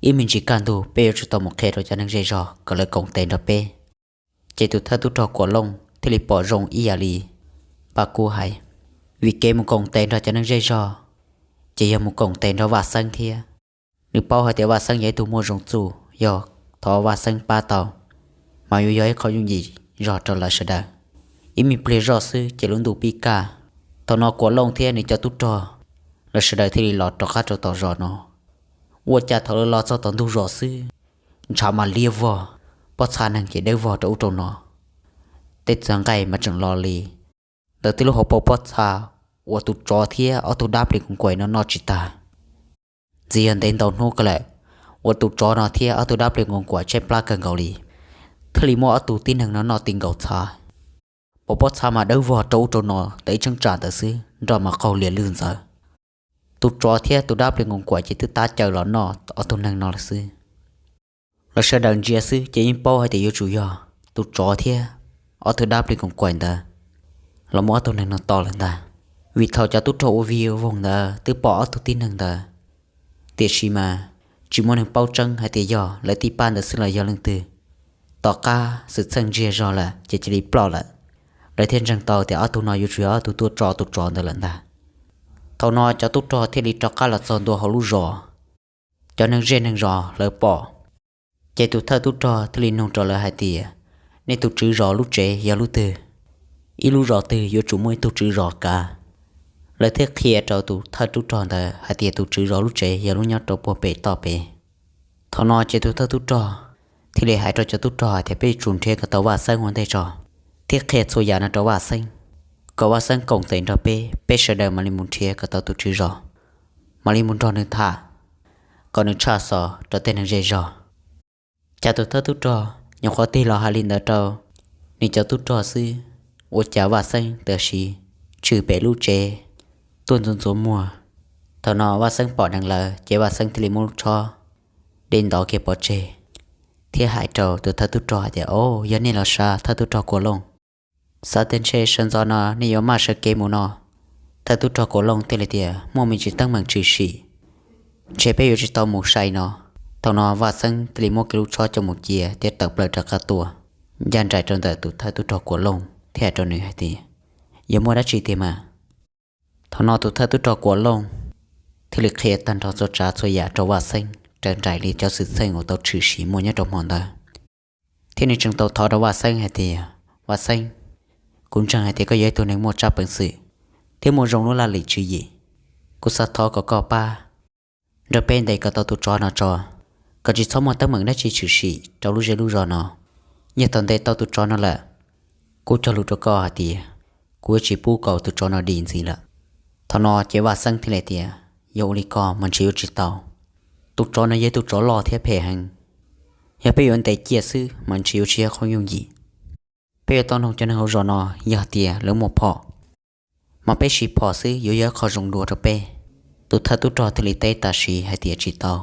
ib me ntsis kaj ntug peb yuav tsum tau mus qhia rau cov neeg zej zog kom lawv koom tes nrog peb. Ces tus thawj tub rog Kuam Looj thiaj li pom zoo ib yam li Paj Kub hais, vim kev mus koom tes nrog cov neeg zej zog ces yog mus koom tes nrog Vaj Xeeb thiab. Nws paub hais tias Vaj Xeeb yog ib tug muaj zoo txuj, yog thov Vaj Xeeb pab tau, mas yuav yog ib qho yooj yim zog rau lawv sawv daws. Ib me pliag zoj xwb ces lub ntuj pib kaj. Thaum no Kuam Looj thiab nws cov tub rog, lawv sawv daws thiaj li los rov qab rau tom zos no. Ua cas thaum lawv los txog tom ntug zos xwb, ntshav mas liab vog, pob txha neeg ces dawb vog rau ub rau no. Tej txoj nqaij mas tseem los li ntawm tej lub hauv paus pob txha uas tus tsov thiab ob tug dab plis koos kuam no noj tsis tag. Ntxiv yog ntev ntau hnub ko lawm uas tus tsov no thiab ob tug dab plis koos kuam tshaib plab kawg nkaus li, thiaj li muab ob tug tib neeg no noj ti nkaus txha. Paus pob txha mas dawb vog rau ub rau no ntawm ib cheeb tsam ntawd xwb, nroj mas qaug lias lwj ntxawv. Tus tsov thiab tus dab plis koos kuam ces twb tab caws los noj ob tug neeg no lawm xwb. Lawv sawv daws ntsia xwb ces yeej paub hais tias yuav tsum yog tus tsov thiab ob tug dab plis koos kuam ntawd los muab ob tug neeg no tom lawm ntag. Vim thaum cov tub rog ua vig ua voog ntawd twb pom ob tug tib neeg ntawd, tiam sis mas tsis muaj neeg paub tseeb hais tias yog lawv tib pab ntawd xwb los yog leej twg. Tom qab xwm txheej ntsiag zog lawm ces cia li ploj lawm. Lawv thiaj ntseeg tau tias ob tug no yuav tsum yog ob tug tuaj tso tus tsov ntawd lawm ntag. Thaum no cov tub rog thiaj li rov qab los txog ntua hauv lub zos. Cov neeg zej neeg zos lawv pom, ces tus thawj tub rog thiaj li nug rau lawv hais tias, nej tus tswv zos lub tsev yog lub twg? Ib lub zos twg yuav tsum muaj ib tug tswv zos kav. Lawv thiaj qhia rau tus thawj tub rog ntawd hais tias tus tswv zos lub tsev yog lub nyob rau puag pem toj pem. Thaum no ces tus thawj tub rog thiaj li hais rau cov tub rog hais tias peb yuav tsum nrhiav kom tau Vaj Xeeb ua ntej tso, thiab qhia txhua yam no rau Vaj Xeeb, kom Vaj Xeeb koom tes nrog peb, peb sawv daws mam li mus nrhiav kom tau tus tswv zos, mam li mus nrog nws tham, kom nws tshaj xov rau tej neeg zej zog. Cas tus thawj tub rog nyuam qhuav tig los hais li ntawd rau nws cov tub rog xwb, ua cas Vaj Xeeb tam sim tshwm pem lub tsev tuaj ntxuav ntxuav muag. Thaum no Vaj Xeeb pom dheev lawv ces Vaj Xeeb thiaj li muab lub tshob de ntov kiag pov tseg, thiab hais rau tus thawj tub rog hais tias, o, yog nej los sav, thawj tub rog Kuam Looj. Xav tias ntshe sawv ntxov no nej yuav maj sawv kev mus no. Thawj tub rog Kuam Looj thiaj li tias, muaj me ntsis teeb meem tshwm sim, ntshe peb yuav tsis tau mus sai no. Thaum no Vaj Xeeb thiaj li muab kiag lub tshob coj mus cia thiab tawm plaws rov qab tuaj, ncaj nraim rau ntawm tus thawj tub rog Kuam Looj thiab hais rau nws hais tias, yog muaj dab tsi tiag mas? Thaum no tus thawj tub rog Kuam Looj thiaj li qhia tag nrho txhua tsav txhua yam rau Vaj Xeeb raws nraim li cov xwm txheej uas tau tshwm sim muaj nyob rau hmo ntawd, thiab nws tseem tau thov rau Vaj Xeeb hais tias, Vaj Xeeb, kuv ntseeg hais tias koj yog ib tug neeg muaj tsab peev xwm thiab muaj zoo lub laj lim tswv yim. Kuv xav thov kom koj pab nrog peb ntes kom tau tus tsov no tso, kom tsis txhob muaj teeb meem dab tsi tshwm sim rau lub zej lub zos no. Yog thaum ntes tau tus tsov no lawm, kuv cog lus rau koj hais tias kuv yuav tsis pub kom tus tsov no dim ntxiv lawm. Thaum no ces Vaj Xeeb thiaj li tias, yog ua li ko mas ntshe yuav tsis tau. Tus tsov no yog tus tsov loj thiab phem heev. Yog peb yuav ntes ciaj xwb mas ntshe yuav tsis yog qhov yooj yim. Peb yuav tau nug cov neeg hauv zos no, yog tias lawv muaj phom, mas peb siv phom xwb yuav yog qhov zoo dua rau peb. Tus thawj tub rog thiaj li teb tam sim hais tias, tsis tau.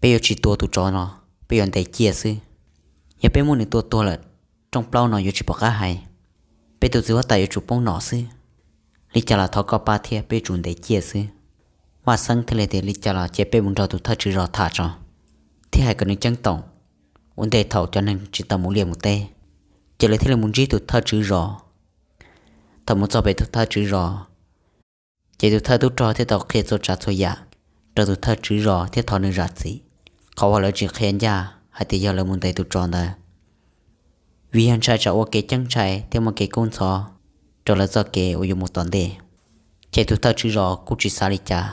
Peb yuav tsis tua tus tsov no, peb yuav ntes ciaj xwb. Yog peb muab nws tua tuag lawm, rooj plaub no yuav tsis pom qab hais. Peb tus txiv huab tais yuav tsum poob nom xwb. Li cas los thov koj pab thiab, peb yuav tsum ntes ciaj xwb. Vaj Xeeb thiaj li tias, li cas los cia peb mus nrog tus thawj tswv zos tham tso, thiab hais kom nws ceeb toom. Ua ntej thaum cov neeg tsis tau mus liaj mus teb, ces lawv thiaj li mus ntsib tus thawj tswv zos. Thaum mus txog pem tus thawj tswv zos, ces tus thawj tub rog thiaj tau qhia txhua tsav txhua yam rau tus thawj tswv zos thiab thov nws zam txim, qhov uas lawv tsis qhia ncaj hais tias yog lawv mus ntes tus tsov ntawd, vim yog ntshai tsam ua kev ceeb ntshai thiab muaj kev kub ntxhov rau lawv txoj kev uas yuav mus tom ntej. Ces tus thawj tswv zos kuj tsis xav li cas,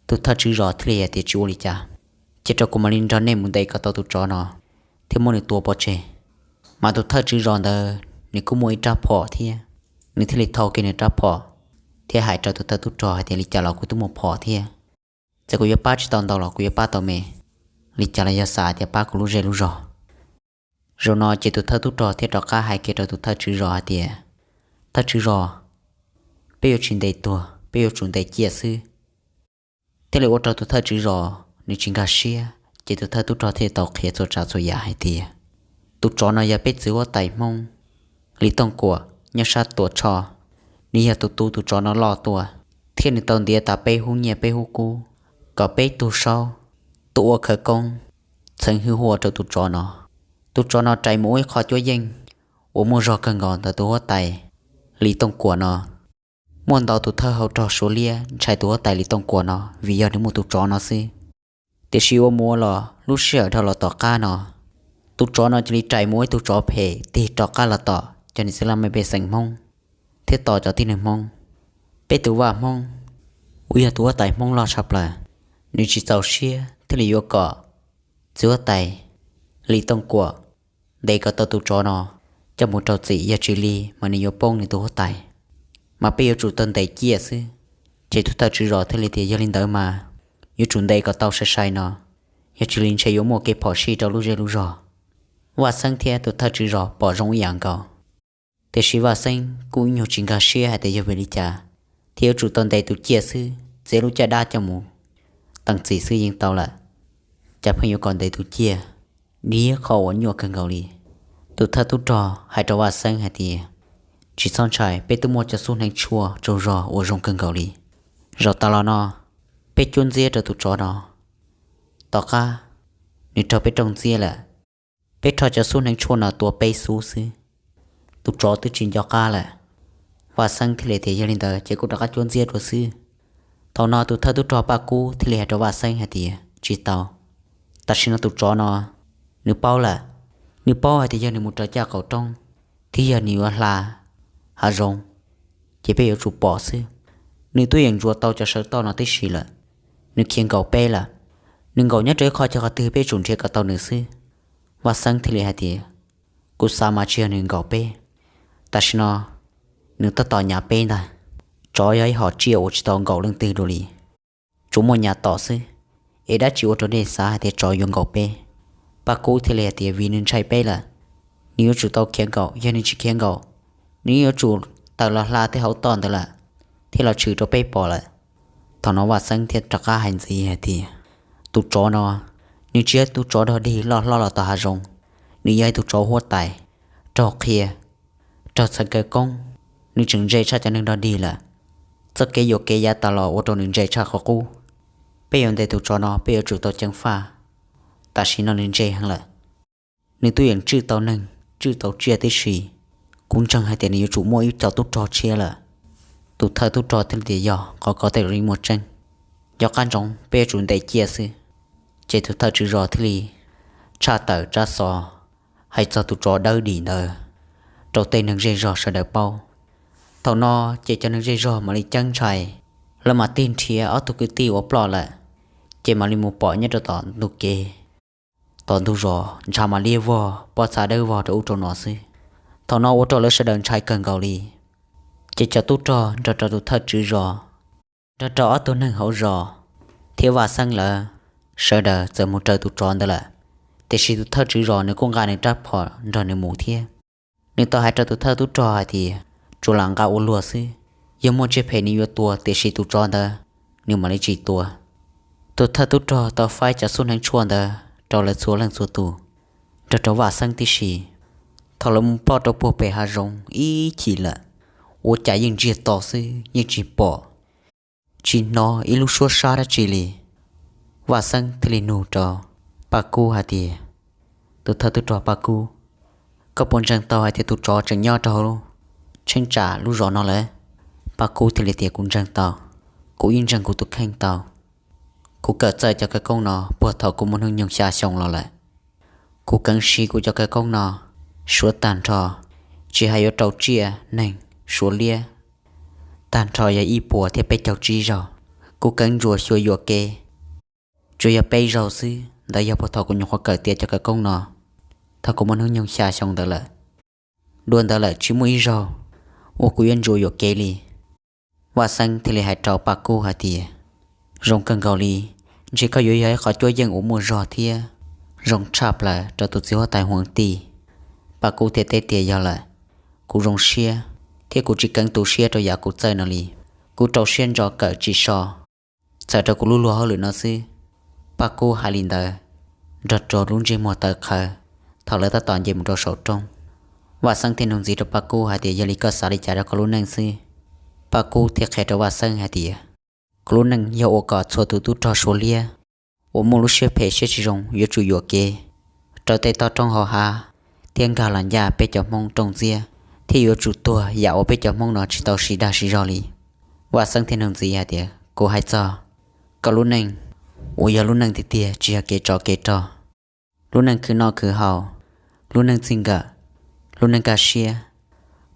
tus thawj tswv zos thiaj li hais tias, tsis ua li cas, cia rau kuv mam li nrog nej mus ntes kom tau tus tsov no thiab muab nws tua pov tseg. Mas tus thawj tswv zos ntawd nws kuj muaj ib rab phom thiab, nws thiaj li thau kiag nws rab phom thiab hais rau tus thawj tub rog hais tias, li cas los kuv twb muaj phom thiab, txawm kuv yuav pab tsis tau ntau los kuv yuav pab tau me. Li cas los yog xav tias pab kuv lub zej lub zog. Zaum no ces tus thawj tub rog thiaj rov qab hais kiag rau tus thawj tswv zos hais tias, thawj tswv zos, peb yuav tsis ntes tuag, peb yuav tsum ntes ciaj xwb. Thiaj li ua rau tus thawj tswv zos nws tsis nkag siab, ces tus thawj tub rog thiaj tau qhia txhua tsav txhua yam hais tias, tus tsov no yog peb txiv huab tais Hmoob Lis Tooj Kuam nyob sab Tuam Tshoj. Nws yog tus tu tus tsov no loj tuaj, thiab nws tau ntiav tas peb hub nyiaj peb hub kub, kom peb tug saub tuaj ua khawv koob txheev hwj huaj rau tus tsov no. Tus tsov no rais mus ua ib qho cuab yeej uas muaj zog kawg nkaus ntawm tus huab tais Lis Tooj Kuam no. Muaj ntau tus thawj hauv rog Suav liab ntshai tus huab tais Lis Tooj Kuam no vim yog nws muaj tus tsov no xwb. Tiam sis ua mus ua los lub sij hawm dhau los tom qab no, Tus tsov no cia li rais mus ua ib tug tsov phem tig rov qab los tom cov niam txiv laj mej pej xeem Hmoob thiab tom cov tib neeg Hmoob. Peb tus vaj Hmoob uas yog tus huab tais Hmoob loj tshaj plaws, nws tsis txaus siab thiaj li yuav kom txiv huab tais Lis Tooj Kuam ntes kom tau tus tsov no coj mus rau txim, yog tsis li mas nws yuav poob nws tus huab tais, mas peb yuav tsum tau ntes ciaj xwb. Ces tus thawj tswv zos thiaj li tias yog li ntawd mas yuav tsum ntes kom tau sai sai no, yog tsis li ntshe yuav muaj kev phom sij rau lub zej lub zog. Vaj Xeeb thiab tus thawj tswv zos pom zoo ib yam nkaus, tiam sis Vaj Xeeb kuj ib nyuag tsis nkag siab hais tias yog vim li cas thiaj yuav tsum tau ntes tus ciaj xwb, txiav lub caj dab coj mus teem txim xwb yeej tau lawm, cas pheej yuav kom ntes tus ciaj, diav qho uas nyuaj kawg nkaus li. Tus thawj tub rog hais rau Vaj Xeeb hais tias tsis txhob ntshai, peb twb muaj cov xub hneev tshuaj tsaug zog uas zoo kawg nkaus li. Zaum tas los no peb cuab ntxiab rau tus tsov no, tom qab nws raug peb rooj ntxiab lawm, peb rho cov xub hneev tshuaj no tua peb xub xwb, tus tsov twb tsis nco qab lawm. Vaj Xeeb thiaj li tias yog li ntawd ces kuj rov qab cuab ntxiab dua xwb. Thaum no tus thawj tub rog Paj Kub thiaj li hais rau Vaj Xeeb hais tias tsis tau, tam sim no tus tsov no nws paub lawm, nws paub hais tias yog nws mus raws caj qaum roob thiab yog nws yuav hla hav zoov ces peb yuav tsum pom xwb. Nws twb yeej ntsuas tau cov sawv toj no tib si lawm, nws khiav nkaum peb lawm, nws nkaum nyob rau ib qho chaw qhov twg peb tsum nrhiav kom tau nws xwb. Vaj Xeeb thiaj li hais tias kuv xav mas tsis yog nws nkaum peb, tam sim no nws tab tom nyas peb ntag. Tsov yog ib hom tsiaj uas tsis tau nkaum leej twg dua li, tsuas muaj nyas tom xwb, es dab tsi ua rau nej xav hais tias tsov yuav nkaum peb? Paj Kub thiaj li hais tias vim nws ntshai peb lawm, nws yuav tsum tau khiav nkaum, yog nws tsis khiav nkaum, nws yuav tsum tawm los hla tej hauv toj ntawd lawm thiab los tshwm rau peb pom lawm. Thaum no Vaj Xeeb thiaj rov qab hais ntxiv hais tias tus tsov no nws tsis yog tus tsov dog dig loj hlob los tom hav zoov, nws yog ib tug tsov huab tais, raug qhia, raug txheem khawv koob, nws tseem ntse tshaj cov neeg dog dig lawm. Txoj kev yuam kev yav tas los ua rau nws ntse tshaj qhov qub. Peb yuav ntes tus tsov no peb yuav tsum tau ceev faj, tam sim no nws ntse heev lawm, nws twb yeej tswj tau neeg tswj tau tsiaj tib si, kuv ntseeg hais tias nws yuav tsum muaj ib co tub rog tshiab lawm. Tus thawj tub rog thiaj li tias yog qhov ko tej zaum yeej muaj tseeb, nco qab ntsoov peb yuav tsum ntes ciaj xwb. Ces tus thawj tswv zos thiaj li tshaj tawm tsab xov hais txog tus tsov dawb dim ntawd rau tej neeg zej zog sawv daws paub. Thaum no ces cov neeg zej zog mam li ceeb ntshai, lawv mam tig nrhiav ob tug kwv tij uas ploj lawm, ces mam li mus pom nyob rau tom ntug kev, tom ntug zos ntshav mam liab vog pob txha dawb vog rau ub rau no xwb. Thaum no ua rau lawv sawv daws ntshai kawg nkaus li, ces cov tub rog nrog rau tus thawj tswv zos, nrog rau ob tug neeg hauv zos thiab Vaj Xeeb lawv sawv daws txawm mus raws tus tsov ntawd lawm. Tiam sis tus thawj tswv zos nws kuj nqa nws rab phom nrog nws mus thiab. Nws tau hais rau tus thawj tub rog hais tias tsuas lam nqa ua luag xwb, yog muaj tsiaj phem nws yuav tua, tiam sis tus tsov ntawd nws mam li tsis tua. Tus thawj tub rog tau faib cov xub hneev tshuaj ntawd rau lawv txhua leej txhua tus, nrog rau Vaj Xeeb tib si. Thaum lawv mus ploj rau puag pem hav zoov ib chim lawm, ua cas yeej ntsiag to xwb yeej tsis pom, tsis hnov ib lub suab sab dab tsi li. Vaj Xeeb thiaj li nug rau Paj Kub hais tias, tus thawj tub rog Paj Kub, koj puas ntseeg tau hais tias tus tsov tseem nyob rau hauv tsheeb tsam lub zos no lawm? Paj Kub thiaj li tias kuv ntseeg tau, kuv yeej ntseeg kuv tus kheej tau. Kuv kawm txawj cov khawv koob no puag thaum kuv muaj hnub nyoog xya xyoo los lawm. Kuv kheev siv kuv cov khawv koob no suav tag nrho, tsis hais yuav rau tsiaj neeg, suav liab, tag nrho yog ib puas thiab peb caug tsib zaug. Kuv kheev ntsuas xyuas yuam kev tsuas yog peb zaug xwb, ntawd yog puag thaum kuv nyuam qhuav kawm tiav cov khawv koob no. Thaum kuv muaj hnub nyoog xya xyoo ntawd lawm, dua ntawd lawm tsis muaj ib zaug uas kuv yuav ntsuas yuam kev li. Vaj Xeeb thiaj li hais rau Paj Kub hais tias, zoo kawg nkaus li, ntshe koj yuav yog ib qhov cuab yeej uas muaj zog thiab zoo tshaj plaws rau tus txiv huab tais Huas Tij. Paj Kub thiaj teb tias yog lawm, kuv zoo siab thiab kuv tsis kheev tu siab rau yam kuv txawj no li. Kuv rau siab ntso kawm tsis so, txhawm rau kuv lub luag hauj lwm no xwb. Paj Kub hais li ntawd nrog rau lub ntsej muag tawv qhawv thaum lawv tab tom nce mus rau saum roob. Vaj Xeeb thiaj nug ntxiv rau Paj Kub hais tias yog li koj xav li cas rau koj lub neej xwb? Paj Kub thiaj qhia rau Vaj Xeeb hais tias, kuv lub neej yog ua kom txhua tus tub rog suav liab uas muaj lub siab phem siab tsis zoo yuav tsum yuam kev rau tej toj roob hauv hav thiab nkag los ncaj peb cov Hmoob rooj ntxiab, thiab yuav tsum tuag yam uas peb cov Hmoob no tsis tau siv dag siv zog li. Vaj Xeeb thiaj nug ntxiv hais tias, kuv hais txog koj lub neej uas yog lub neej tiag tiag tsis yog kev tsov kev rog, lub neej khwv noj khwv haus, lub neej txij nkawm, lub neej kaj siab.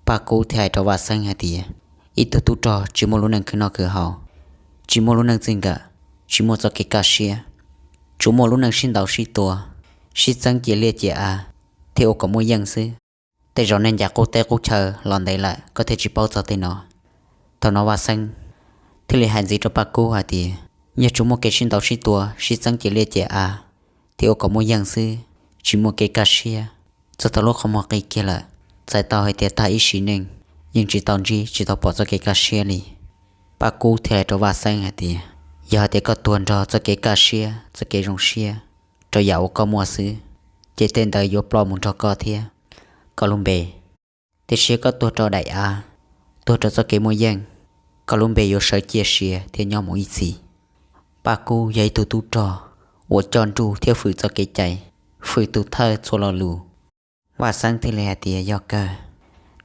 Paj Kub thiaj hais rau Vaj Xeeb hais tias, ib tug tub rog tsis muaj lub neej khwv noj khwv haus, tsis muaj lub neej txij nkawm, tsis muaj txoj kev kaj siab, tsuas muaj lub neej sib ntaus sib tua, sib txeeb cia liaj cia av, thiab ua kom muaj yeej xwb. Tej zaum nej ncaim qub teb qub chaw los ntev lawm koj thiaj tsis paub txog tej no. Thaum no Vaj Xeeb thiaj li hais ntxiv rau Paj Kub hais tias, yog tsuas muaj kev sib ntaus sib tua, sib txeeb cia liaj cia av, thiab ua kom muaj yeej xwb, tsis muaj kev kaj siab, txog thaum lub qhov muag qi kiag lawm, txhais tau hais tias tag ib sim neej yeej tsis tau ntsib tsis tau pom txoj kev kaj siab li. Paj Kub thiaj hais rau Vaj Xeeb hais tias, yog hais tias koj tuag nrog txoj kev kaj siab txoj kev zoo siab rau yam uas koj muaj xwb, ces tej ntawd yuav ploj mus nrog koj thiab koj lub npe. Tiam sis koj tuag rau daim av, tuag rau txoj kev muaj yeej, koj lub npe yuav sawv ciaj sia thiab nyob mus ib txhis. Paj Kub yog ib tug tub rog uas coj nruj thiab fwm txoj kev cai, fwm tus thawj txhua lo lus. Vaj Xeeb thiaj li hais tias yog kawg,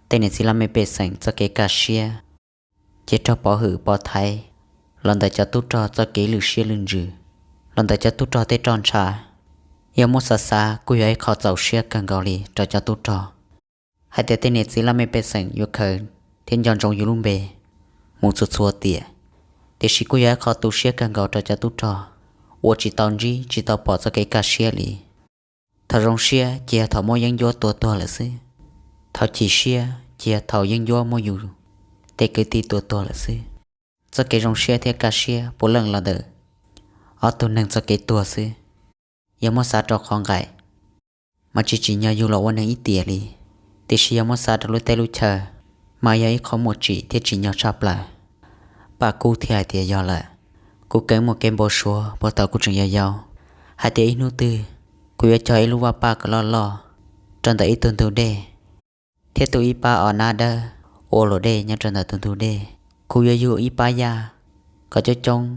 tej niam txiv laj mej pej xeem txoj kev kaj siab ces raug pov hwm pov thaiv los ntawm cov tub rog txoj kev lwj siab lwj ntsws, los ntawm cov tub rog tej roj ntsha. Yog muab xav xav kuj yog ib qho txaus siab kawg nkaus li rau cov tub rog, hais tias tej niam txiv laj mej pej xeem yuav khaws thiab nco ntsoov yus lub npe mus txhua txhua tiam. Tiam sis kuj yog ib qho tu siab kawg nkaus rau cov tub rog uas tsis tau ntsib tsis tau pom txoj kev kaj siab li. Thaum zoo siab ces yog thaum muab yeeb ncuab tua tuag lawm xwb, thaum chim siab ces yog thaum yeeb ncuab muab yus tej kwv tij tua tuag lawm xwb. Txoj kev zoo siab thiab kaj siab puav leej los ntawm ob tug neeg txoj kev tuag xwb. Yog muab xav rau qhov nqaim mas tsis tsim nyog yug los ua neeg ib tiam li, tiam sis yog muab xav rau lub teb lub chaw mas yog ib qho muaj tsim thiab tsim nyog tshaj plaws. Paj Kub thiaj hais tias yog lawm, kuv keev muaj kev npau suav puag thaum kuv tseem yau yau hais tias ib hnub twg kuv yuav cog ib lub vaj paj kom loj loj rau ntawm ib tug ntug dej, thiab tu ib pab o nab dawb ua luam dej nyob rau ntawm tus ntug dej. Kuv yuav yug ib pab yaj kom coob coob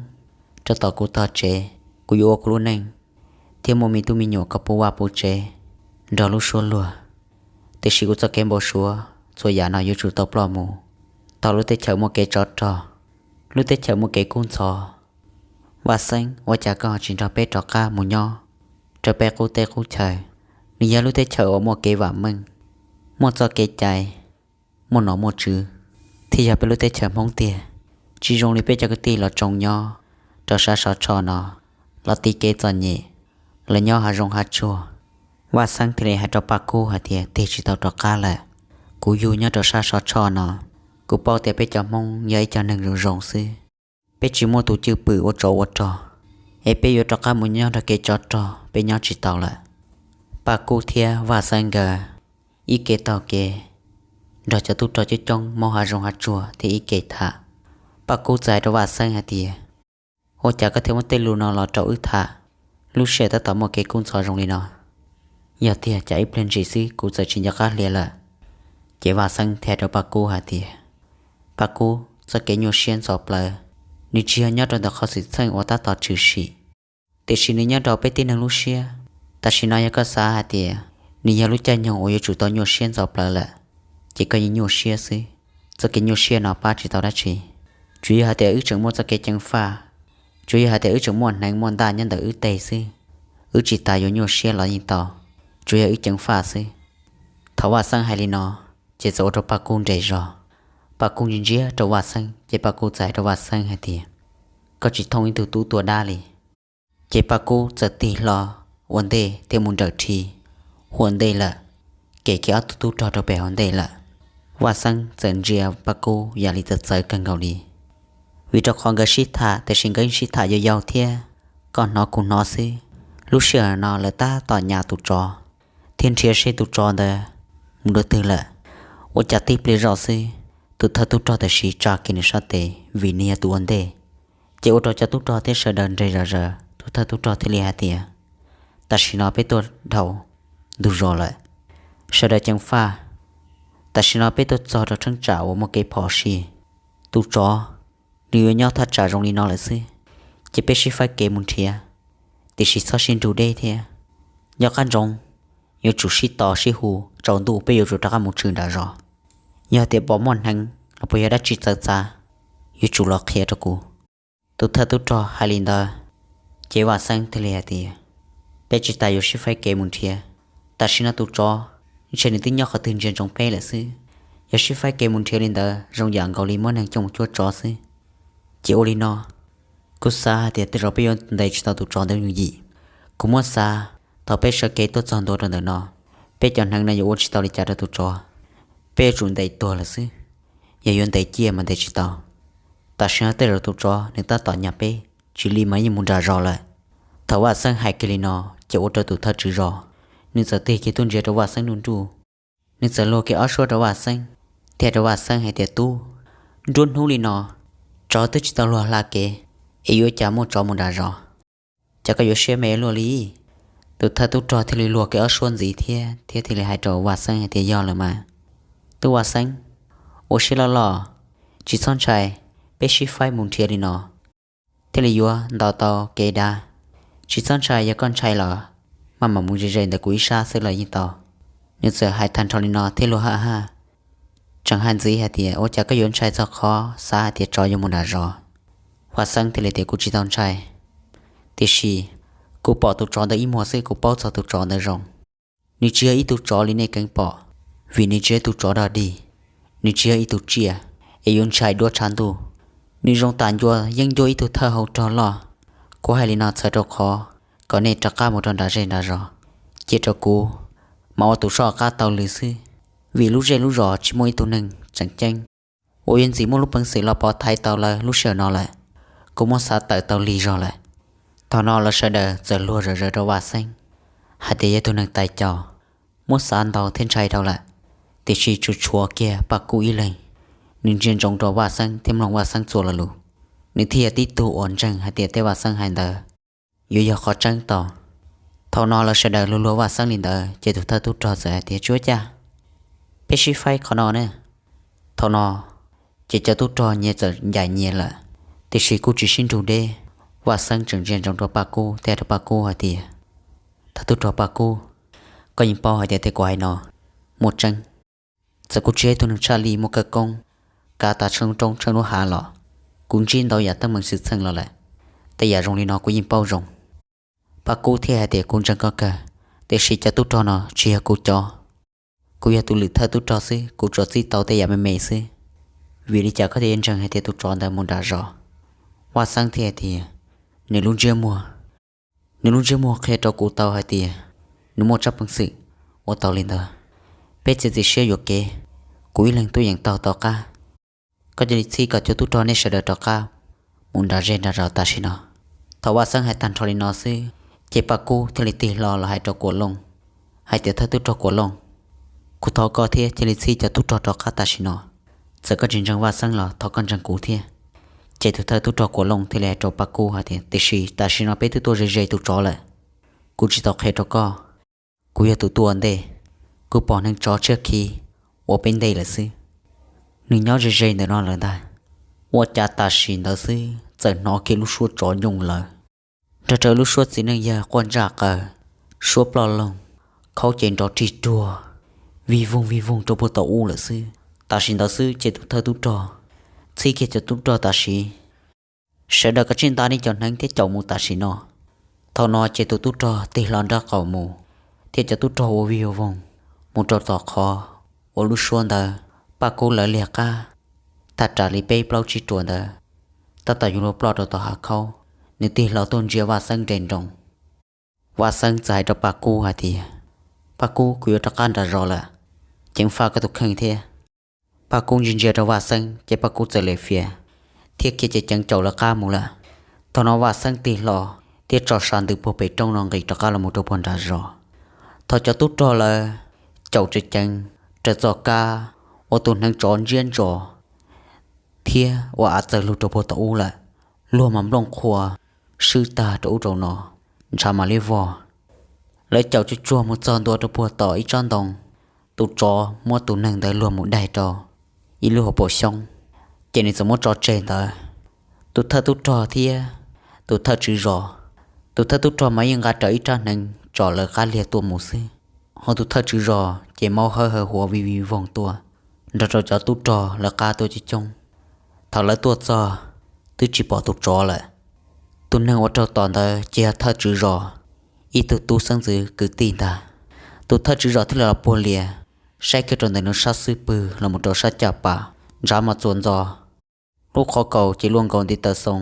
rau tom kuv tog tsev. Kuv yuav ua kuv lub neej thiab muaj me tub me nyuam kom puv vaj puv tsev nrog lub suab luag. Tiam sis kuv txoj kev npau suav txhua yam no yuav tsum tau ploj mus thaum lub teb chaws muaj kev tsov rog, lub teb chaws muaj kev kub ntxhov. Vaj Xeeb, ua cas koj ho tsis nrog peb rov qab mus nyob rau peb qub teb qub chaw? Nws yog lub teb chaws uas muaj kev vam meej, muaj txoj kev cai, muaj nom muaj tswv, thiaj yog peb lub teb chaws Hmoob tiag. Tsis zoo li peb cov kwv tij los tsoo nyob rau sab Sov Tsho no, los tiv kev txom nyem, los nyob hav zoov hav tsuag. Vaj Xeeb thiaj li hais rau Paj Kub hais tias, tig tsis tau rov qab lawm. Kuv yug nyob rau sab Sov Tsho no, kuv paub tias peb cov Hmoob yog ib co neeg zoo zoo xwb. Peb tsis muaj tus cwj pwm ua tsov ua rog, es peb yuav rov qab mus nyob nrog kev tsov rog peb nyob tsis tau lawm. Paj Kub thiab Vaj Xeeb nkawd ib ke taug kev nrog cov tub rog coob coob maub hav zoov hav tsuag thiab ib ke tham. Paj Kub txawm hais rau Vaj Xeeb hais tias, ua cas koj thiaj muab tej lus no los rau wb tham lub sij hawm tab tom muaj kev kub ntxhov zoo li no? Yog tiag cas ib pliag ntsis xwb kuv txawm tsis nco qab hlo lawm. Ces Vaj Xeeb thiaj hais rau Paj Kub hais tias, Paj Kub, txoj kev nyuaj siab ntxhov plawv nws tsis yog nyob rau ntawm qhov xwm txheej uas tab tom tshwm sim, tiam sis nws nyob rau peb tib neeg lub siab. Tam sim no yog koj xav hais tias nws yog lub caij nyoog uas yuav tsum tau nyuaj siab ntxhov plawv lawm, ces koj yeej nyuaj siab xwb. Txoj kev nyuaj siab no pab tsis tau dab tsi. Tsuas yog hais tias wb tseem muaj txoj kev ceev faj, tsuas yog hais tias wb tseem muaj hneev muaj ntaj nyob ntawm wb teg xwb, wb tsis tas yuav nyuaj siab los yeej tau, tsuas yog wb ceev faj xwb. Thaum Vaj Xeeb hais li no, ces txawm ua rau Paj Kub nres zog. Paj Kub ntsia ntsia rau Vaj Xeeb, ces Paj Kub txawm hais rau Vaj Xeeb hais tias, koj tsis thooj ib tug tub tuaj dab li. Ces Paj Kub txawm tig hlo ua ntej thiab mus nrawm rhi ua ntej lawm, kem kiag ob tug tub rog rau pem hauv ntej lawm. Vaj Xeeb txawm ntsia Paj Kub yam li txawv txawv kawg nkaus li, vim rau qhov nkawd sib tham tiam sis nkawd yeej sib tham yau yau thiab, koj hnov kuv hnov xwb. Lub sij hawm no lawv tab tom nyas tus tsov thiab nrhiav seb tus tsov ntawd mus dua twg lawm. Ua cas tib pliag zoj xwb, tus thawj tub rog tam sim tsa kiag nws sab tes vim nws yog tus ua ntej. Ces ua rau cov tub rog thiab sawv daws nres zom zaws. Tus thawj tub rog thiaj li hais tias, tam sim no peb tuaj dhau ntug zos lawm, sawv daws ceev faj. Tam sim no peb tuaj txog rau cheeb tsam uas muaj kev phom sij. Tus tsov nws yuav nyob thaj tsam zoo li no lawm xwb, ces peb sib faib kev mus nrhiav, tiam sis txhob sib nrug deb thiab. Nco qab ntsoov, yuav tsum sib tos sib hu, tsaus ntuj peb yuav tsum rov qab mus tshwm nram zos. Yog tias pom muaj hneev los puas yog dab tsi txawv txav, yuav tsum los qhia rau kuv. Tus thawj tub rog hais li ntawd, ces Vaj Xeeb thiaj li hais tias, peb tsis tas yuav sib faib kev mus nrhiav. Tam sim no tus tsov ntshe nws twb nyob qhov twg ntsia ntsoov peb lawm xwb. Yog sib faib kev mus nrhiav li ntawd zoo yam nkaus li muab neeg coj mus cuab tsov xwb. Ces ua li no, kuv xav hais tias tej zaum peb yuav ntes tsis tau tus tsov ntawd yooj yim. Kuv muab xav, thaum peb sawv kev tuaj txog ntua rau ntawm no, peb cov hneev no yuav ua tsis tau li cas rau tus tsov. Peb yuav tsum ntes tuag lawm xwb. Yog yuav ntes ciaj mas ntes tsis tau. Tam sim no tej zaum tus tsov nws tab tom nyas peb, tsis li mas yeej mus nram zos lawm. Thaum Vaj Xeeb hais kiag li no, ces ua rau tus thawj tswv zos, nws txawm tig kiag tuaj ntsia rau Vaj Xeeb nruj nruj. Nws txawm luag kiag ob suab rau Vaj Xeeb, thiaj rau Vaj Xeeb hais tias, Tub, nruab hnub li no, tsov twb tsis tau luag hla kev, es yuav cas muaj tsov mus nram zos? Cas koj yuav siab me luaj li? Tus thawj tub rog thiaj li luag kiag ob suab ntxiv thiab, thiab thiaj li hais rau Vaj Xeeb hais tias, Yog lawm mas, tub Vaj Xeeb, ua siab loj loj, tsis txhob ntshai, peb sib faib mus nrhiav li no thiaj li yuav ntaus tau kev dav. Tsis txhob ntshai, yog koj ntshai los maj mam mus ze ze ntawm kuv ib sab xwb los yeej tau. Nws txawm hais tag nrho li no thiab luag haj haj, tseem hais ntxiv hais tias, Ua cas koj yuav ntshai txog qhov xav hais tias tsov yuav mus nram zos? Vaj Xeeb thiaj li tias, Kuv tsis tau ntshai, tiam sis kuv pom tus tsov ntawd ib muag xwb, kuv paub txog tus tsov ntawd zoo. Nws tsis yog ib tug tsov li nej keev pom, vim nws tsis yog ib tug tsov dog dig, nws tsis yog ib tug tsiaj, es yuav ntshai duab tshav ntuj. Nws zoo tam ncua yeeb ncuab ib tug thawj hau rog loj. Kuv hais li no txhawm rau qhov kom nej rov qab mus rau nram zej nram zos, cia rau kuv mam ua tus soj qab taug lw xwb, vim lub zej lub zos tsis muaj ib tug neeg tseem ceeb uas yuav ntxim muaj lub peev xwm los pov thaiv tau lawv lub sij hawm no lawm. Kuv muab xav tawm tau lig zog lawm. Thaum no lawv sawv daws txawm luag zom zaws rau Vaj Xeeb hais tias yog tus neeg tais caus, muab xav ntau thiab ntshai dhau lawm. Tiam sis tsuas tshuav kiag Paj Kub ib leeg, nws ntsia ntsoov rau Vaj Xeeb thiab mloog Vaj Xeeb txhua lo lus, nws thiaj yog tib tug uas ntseeg hais tias tej Vaj Xeeb hais ntawd yuav yog qhov tseeb tau. Thaum no lawv sawv daws luag luag Vaj Xeeb li ntawd ces tus thawj tub rog txawm hais tias, Tsis ua cas, peb sib faib qhov no ne. Thaum no ces cov tub rog nyias txawm ncaim nyias lawm, tiam sis kuj tsis sib nrug deb. Vaj Xeeb tseem ntsia ntsoov rau Paj Kub thiab rau Paj Kub hais tias, Thawj tub rog Paj Kub, koj yeej paub hais tias tej kuv hais no muaj tseeb. Txawm kuv tsis yog ib tug neeg tshaj lij muaj kawj koob kav tas tsheej lub roob tsheej lub hav los, kuv ntsib ntau yam teeb meem xwm txheej los lawm, tej yam zoo li no kuv yeej paub zoo. Paj Kub thiaj hais tias, Kuv ntseeg koj kawg, tiam sis cov tub rog no tsis yog kuv cov. Kuv yog tus lwm thawj tub rog xwb, kuv tsuas txib tau tej yam me me xwb. Vim li cas koj thiaj ntseeg hais tias tus tsov ntawd mus nram zos? Vaj Xeeb thiaj hais tias, Nws lub ntsiab muag, nws lub ntsiab muag qhia rau kuv tau hais tias nws muaj tsab peev xwm ua tau li ntawd. Peb txiav txim siab yuam kev, kuv ib leeg tuaj yeem taug tau qab. Koj cia li txhib kom cov tub rog nej sawv daws rov qab mus nram zej nram zos tam sim no. Thaum Vaj Xeeb hais tag nrho li no xwb, ces Paj Kub thiaj li tig hlo los hais rau Kuam Looj hais tias, Thawj tub rog Kuam Looj, kuv thov koj thiab cia li txhib cov tub rog rov qab tam sim no. Txawm koj tsis ntseeg Vaj Xeeb los thov koj ntseeg kuv thiab. Ces tus thawj tub rog Kuam Looj thiaj li hais rau Paj Kub hais tias, Tiam sis tam sim no peb twb tuaj ze ze tus tsov lawm. Kuv tsis tau qhia rau koj, kuv yog tus tuaj ua ntej, kuv pom hneev tsov tshiab khiv ua peb ntej lawm xwb. Nws nyob ze ze ntawm no lawm ntag. Ua cas tam sim ntawd xwb txawm hnov kiag lub suab tsov nyooj lawv, nrog rau lub suab txiv neej yawg quaj ntsaj qaws, suab ploj loog, khaub ces nrov rig ruag, vij voog vij voog rau puag tom ub lawm xwb. Tam sim ntawd xwb ces tus thawj tub rog txhib kiag cov tub rog tam sim, Sawv daws kav tsij nta nej cov hneev thiab caum mus tam sim no. Thaum no ces tus tub rog tig hlo nraub qaum mus, thiab cov tub rog ua vij ua voog mus rau tom qhov uas lub suab ntawd Paj Kub lawv liag qab thaj ras li peb plaub tsib ruam ntawd, tab tom yuav luag ploj rau tom hav khaub. Nws tig hlo tuaj ntsia Vaj Xeeb nres nroos. Vaj Xeeb txawm hais rau Paj Kub hais tias, Paj Kub, kuv yuav rov qab nram zos lawm, ceev faj koj tus kheej thiab. Paj Kub ntsia ntsia rau Vaj Xeeb ces Paj Kub txawm lem fias thiab khiav ceev ceev caum lawv qab mus lawm. Thaum no Vaj Xeeb tig hlo thiab tso sam ntws puag pem roob no nqis rov qab los mus rau puag nram zos. Thaum cov tub rog lawv caum tseem ceev raws txoj kab uas tus hneev tsov ntsiab ntsos thiab ua av txawg lug rau puag tom ub lawm, luag mas nplooj qhuav swb tag rau ub rau no, ntshav mam li vog. Lawv caum tsuag tsuag mus txog ntua rau puag tom ib tsob ntoo, tus tsov muab tus neeg ntawd luag mus daig rau ib lub hauv paus xyoob, ces nws txawm muab tso tseg ntawd. Tus thawj tub rog thiab tus thawj tswv zos, tus thawj tub rog mas yeej nqa rawv ib rab hneev tsom lawv qab liag tuaj mus xwb, ho tus thawj tswv zos ces maub hawb hawv huav vij vij voog tuaj nrog rau cov tub rog lawv qab tuaj coob coob. Thaum lawv tuaj txog, twb tsis pom tus tsov lawm. Tus neeg uas raug tom ntawd ces yog thawj tswv zos ib tug tub xeeb ntxwv kwv tij ntag. Tus thawj tswv zos thiaj li los puag lias, saib kiag rau ntawm nws sab xub pwg los mus rau sab caj pas, ntshav mas txuas ntxo. Lub qhov kaus ces luaj nkaus ntiv taw xoo,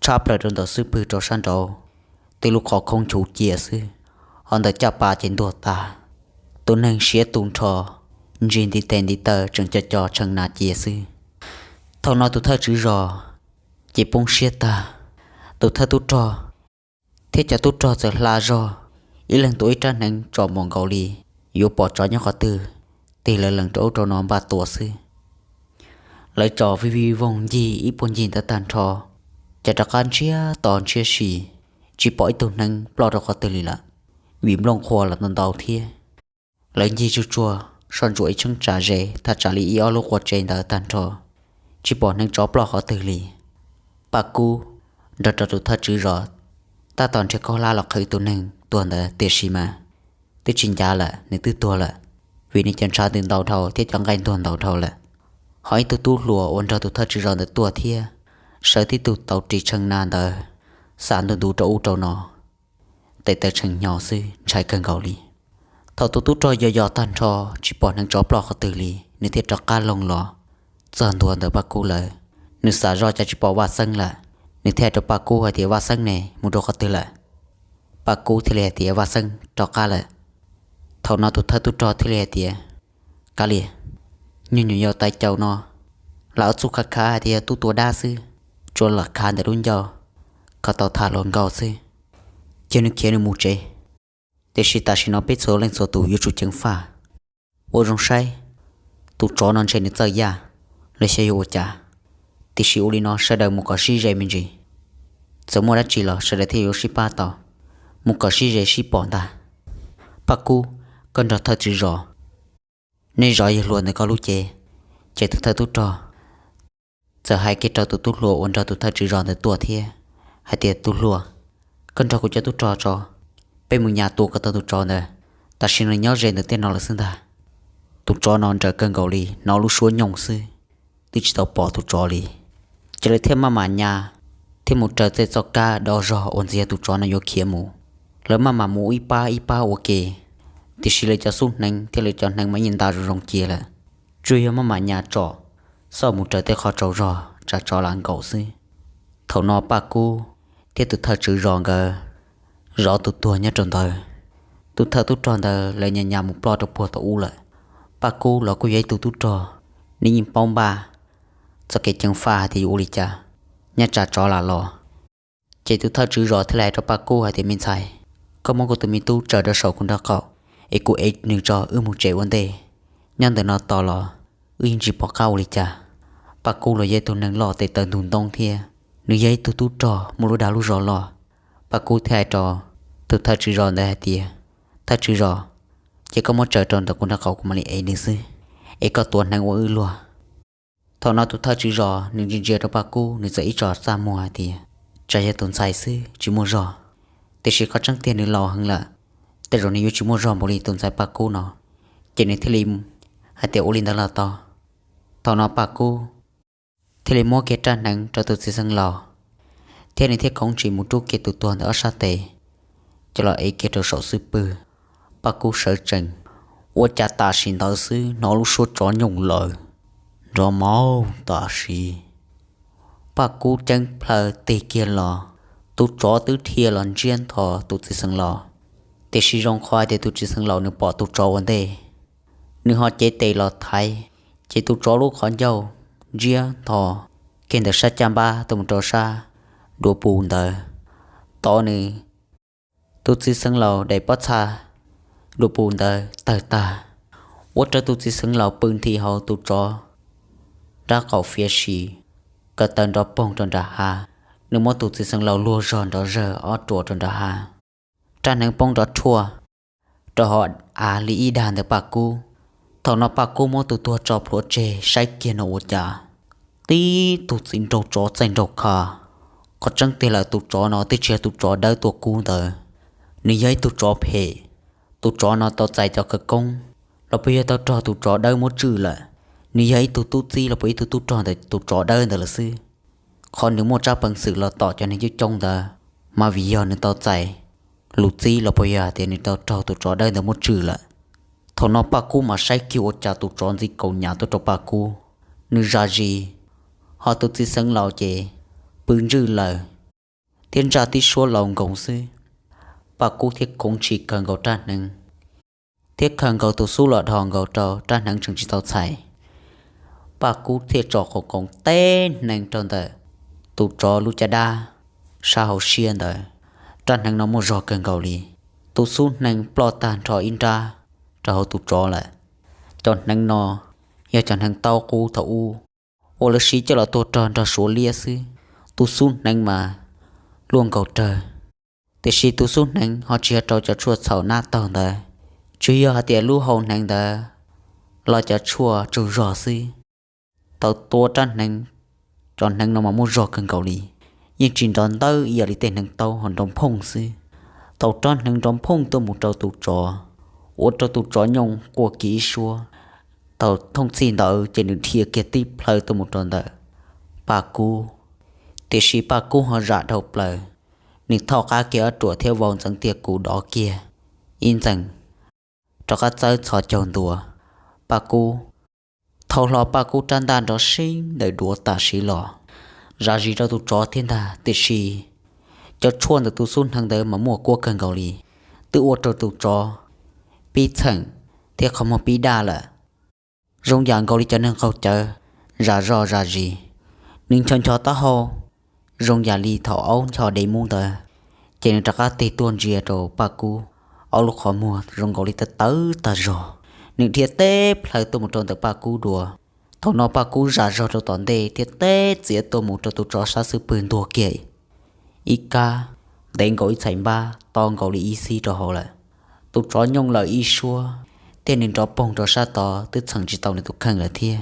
tshab plaws rau ntawm xub pwg rau sab nraud, tib lub qhov khoob nchuv cia xwb, ho ntawm caj pas ces ntuag tas. Tus neeg siav tu nrho, ntsig ntiv tes ntiv taw tseem co co tshee nas cia xwb. Thaum no tus thawj tswv zos ces poob siab tag. Tus thawj tub rog thiab cov tub rog txawm hla zog, ib leeg tua ib rab hneev tsom npaum nkaus li yuav pom tsov nyob qhov twg, tig lawv lees rau ub rau no npaj tua xwb. Lawv tsom vij vij voog ncig ib puag ncig ntawd tag nrho, ces rov qab ntsiab to ntsiab si, tsis pom ib tug hneev ploj rau qhov twg li lawm, vim nplooj qhuav los ntau ntau thiab. Lawv ncig tsuag tsuag soj ntsuam ib cheeb tsam ze thaj tsam li ib ob lub qua tsev ntawd tag nrho, tsis pom hneev tsov ploj qhov twg li. Paj Kub nrog rau tus thawj tswv zos tab tom nrhiav khaub hlab los qhwv tus neeg tuag ntawd, tiam sis mas twb tsis ncav lawm, nws twb tuag lawm, vim nws cov ntshav ntws ntau dhau thiab cov nqaij ntuag ntau dhau lawm. Ho ib tug tub hluas uas nrog tus thawj tswv zos ntawd tuaj thiab, sawv tib tug tau ris tshee nas ntawd, xam ntu ntu rau ub rau no, tes taw tshee hnyo xwb, ntshai kawg nkaus li. Thaum tus tub rog yos yos tag nrho, tsis pom hneev tsov ploj qhov twg li, nws thiaj rov qab loog los txog ntua ntawm Paj Kub lawv. Nws xam zoj cas tsis pom Vaj Xeeb lawm, nws thiaj hais rau Paj Kub hais tias, Vaj Xeeb ne, mus rau qhov twg lawm? Paj Kub thiaj li hais tias, Vaj Xeeb rov qab lawm. Thaum no tus thawj tub rog thiaj li hais tias, Kav liam, nyuag nyuam yaus tais caus no, lam ob txuj khav khav hais tias yog tub tua dab xwb, tsuas lam khav ntawm lub ncauj, khav tau tham hluas nkauj xwb, cia nws khiav nws mus tsev. Tiam sis tam sim no peb txhua leej txhua tus yuav tsum ceev faj, ua zoo saib, tus tsov no ntshe nws txawj yaj los xyov yuav ua cas. Tiam sis ua li no sawv daws mus kom sib ze me ntsis, txawm muaj dab tsi los sawv daws thiaj yuav sib pab tau, mus kom sib ze sib pom ntag. Paj Kub, koj nrog thawj tswv zos, nej zov yawg hluas ntawm koj lub cev. Ces tus thawj tub rog txawm hais kiag rau tus tub hluas uas nrog tus thawj tswv zos ntawd tuaj thiab hais tias, Tus hluas, koj nrog kuv cov tub rog tso, peb mus nyas tua kom tau tus tsov ntawd. Tam sim no nyob ze ntawm tej no lawm xwb ntag. Tus tsov no nrawm kawg nkaus li, hnov lub suab nyooj xwb, twb tsis tau pom tus tsov li. Ces lawv thiaj maj mam nyas thiab mus raws txoj kab do zog uas ntxiv yog tus tsov no yuav khiav mus. Lawv maj mam mus ib pab ib pab ua ke, tiam sis lawv cov xub hneev thiab lawv cov hneev mas yeej nta zoo zoo cia lawm. Tsuas yog maj mam nyas tsom, xauj mus raws tej qhov tsaus zog tsam tsov lam nkaum xwb. Thaum no Paj Kub thiab tus thawj tswv zos nkawd zov tus tuag nyob rau ntawd. Tus thawj tub rog ntawd lawv nyas nyas mus ploj rau puag tom ub lawm. Paj Kub los kuj yog ib tug tub rog, nws yeej paub npaj txoj kev ceev faj hais tias yuav ua li cas, nyob tsam tsov lam los. Ces tus thawj tswv zos thiaj li hais rau Paj Kub hais tias, Me ntxhais, koj muab kuv tus me tub tsaws rau saum kuv nraub qaum, es kuv ev nws tso wb mus tsev ua ntej. Nyob ntawm no tos los wb yeej tsis pom qab ua li cas. Paj Kub los yog ib tug neeg loj tes taw ntug ntoob thiab, nws yog ib tug tub rog muaj lub dag lub zog loj. Paj Kub thiaj hais rau tus thawj tswv zos ntawd hais tias, Thawj tswv zos, ces koj muab tsaws rau ntawm kuv nraub qaum kuv mam li ev nws xwb, es koj tuav hneev ua wb luag. Thaum no tus thawj tswv zos nws ntsia ntsia rau Paj Kub, nws txawm ib tsoom txaj muag hais tias, Tsam yog tus ntxhais xwb tsis muaj zog, tiam sis qhov tseeb tiag nws laus heev lawm, tej zaum nws yuav tsis muaj zog npaum li tus ntxhais Paj Kub no. Ces nws thiaj li hais tias, Ua li ntawd los tau. Thaum no Paj Kub thiaj li muab kiag rab hneev rau tus txiv xeev laus, thiab nws thiaj khoov ntsis mus rub kiag tus tuag ntawm ob sab tes, coj los ev kiag rau saum xub pwg. Paj Kub sawv tsees, ua cas tam sim ntawd xwb hnov lub suab tsov nyooj lawm, nrov mauj tam sim. Paj Kub ceeb plhaw tig kiag los, tus tsov twb dhia los ntsiab nthos tus txiv xeev laus. Tiam sis zoo qhov hais tias tus txiv xeev laus nws pom tus tsov ua ntej, nws ho cev tes los thaiv, ces tus tsov lub qhov ncauj ntsiab nthos kiag ntawm sab caj npab tuaj mus rau sab dua pus ntawd, tov nws. Tus txiv xeev laus daim pob txha dua pus ntawd tawg tag, ua rau tus txiv xeev laus pw nthi hauv tus tsov nraub qaum fiav si, ko taw nrov poog rau nram hav. Nws muab tus txiv xeev laus luag zog nrov zawg ob ruam rau nram hav. Rab hneev poob nrov rhuaj rau hauv av li ib dag ntawm Paj Kub. Thaum no Paj Kub muab tus tuag tso plhuav tseg saib kiag no ua cas tib tug txiv nraug tsov txaij nraug kha. Qhov tseeb tiag lawm tus tsov no twb tsis yog tus tsov dawb tuaj kub ntawd, nws yog ib tug tsov phem. Tus tsov no tau txais cov khawv koob los puas yog tau raug tus tsov dawb muab tswj lawm. Nws yog ib tug tub txib los puas ib tug tub rog ntawm tus tsov dawb ntawd lawm xwb. Qhov nws muaj tsab peev xwm los tom cov neeg coob coob ntawd mas vim yog nws tau txais lus txib los puas yog hais tias nws tau raug tus tsov dawb ntawd muab tswm lawm. Thaum no Paj Kub mas saib kiag ua cas tus tsov ntxiv kaus hniav tuaj rau Paj Kub, nws zam zis, ho tus txiv xeev laus ces pw ntswj lawm, thiab ntsaj tib suab laus nkoos xwb. Paj Kub thiaj khoov ntshis khaws nkaus rab hneev, thiab khaws nkaus tus xub los dhos nkaus rau rab hneev tseem tsis tau txhais. Paj Kub thiaj tso qoom qoos teb hneev rau ntawm tus tsov lub caj dab sab hauv siab ntawd. Rab hneev no muaj zog kawg nkaus li, tus xub hneev ploj tag nrho ib nrab rau hauv tus tsov lawm. Cov hneev no yog cov hneev taub qub thaum ub uas lawv siv coj los tua rog nrog suav liab xwb, tus xub hneev mas luaj nkaus rawg. Tiam sis tus xub hneev ho tsis yog rau cov tshuaj txhaum nab taug ntawd, tsuas yog hais tias lub hau hneev ntawd los cov tshuaj tsaug zog xwb. Thaum tua rab hneev, cov hneev no mas muaj zog kawg nkaus li, yeej tsis nrov ntawb ib yam li tej hneev taub ho nrov nphooj xwb. Thaum rab hneev nrov nphooj tuaj mus rau tus tsov, ua rau tus tsov nyooj quaj kiag ib suab. Thaum thooj txhij ntawd ces nws dhia kiag tib plhaw tuaj mus rau ntawm Paj Kub, tiam sis Paj Kub ho zam dhau plaws, nws thauj qab kiag ob ruam thiab vau ntxeev tiag kuv dov kiag ib ntxees, rov qab txawb txhos caug ntua Paj Kub. Thau hlo Paj Kub rab ntaj nrov seeb ntawm duav tam sim los, zam zis rau tus tsov thiab ntag, tiam sis cov tshuaj ntawm tus xub hneev ntawd mas muaj kuab kawg nkaus li, twb ua rau tus tsov pib txheem thiab qhov muag pib daj lawm. Zoo yam nkaus li cov neeg qaug cawv zam zoj zam zis, nws ncho ncho taub hau zoo yam li thaum aub ncho dev mub ntawd, ces nws rov qab tig tuaj ntsia rau Paj Kub, ob lub qhov muag zoo nkaus li tawv tawv tag zog. Nws dhia teb plhaw tuaj mus rau ntawm Paj Kub dua. Thaum no Paj Kub zam zog rau tom ntej thiab teb txiav tuaj mus rau tus tsov sab xub pwg ntuag kiag ib kab, ntev nkaus ib txhais npab, to nkaus li ib xib rau hauv lawm. Tus tsov nyooj lawm ib suab, thiab nws nrov poog rau sab tod twb txheem tsis tau nws tus kheej lawm thiab.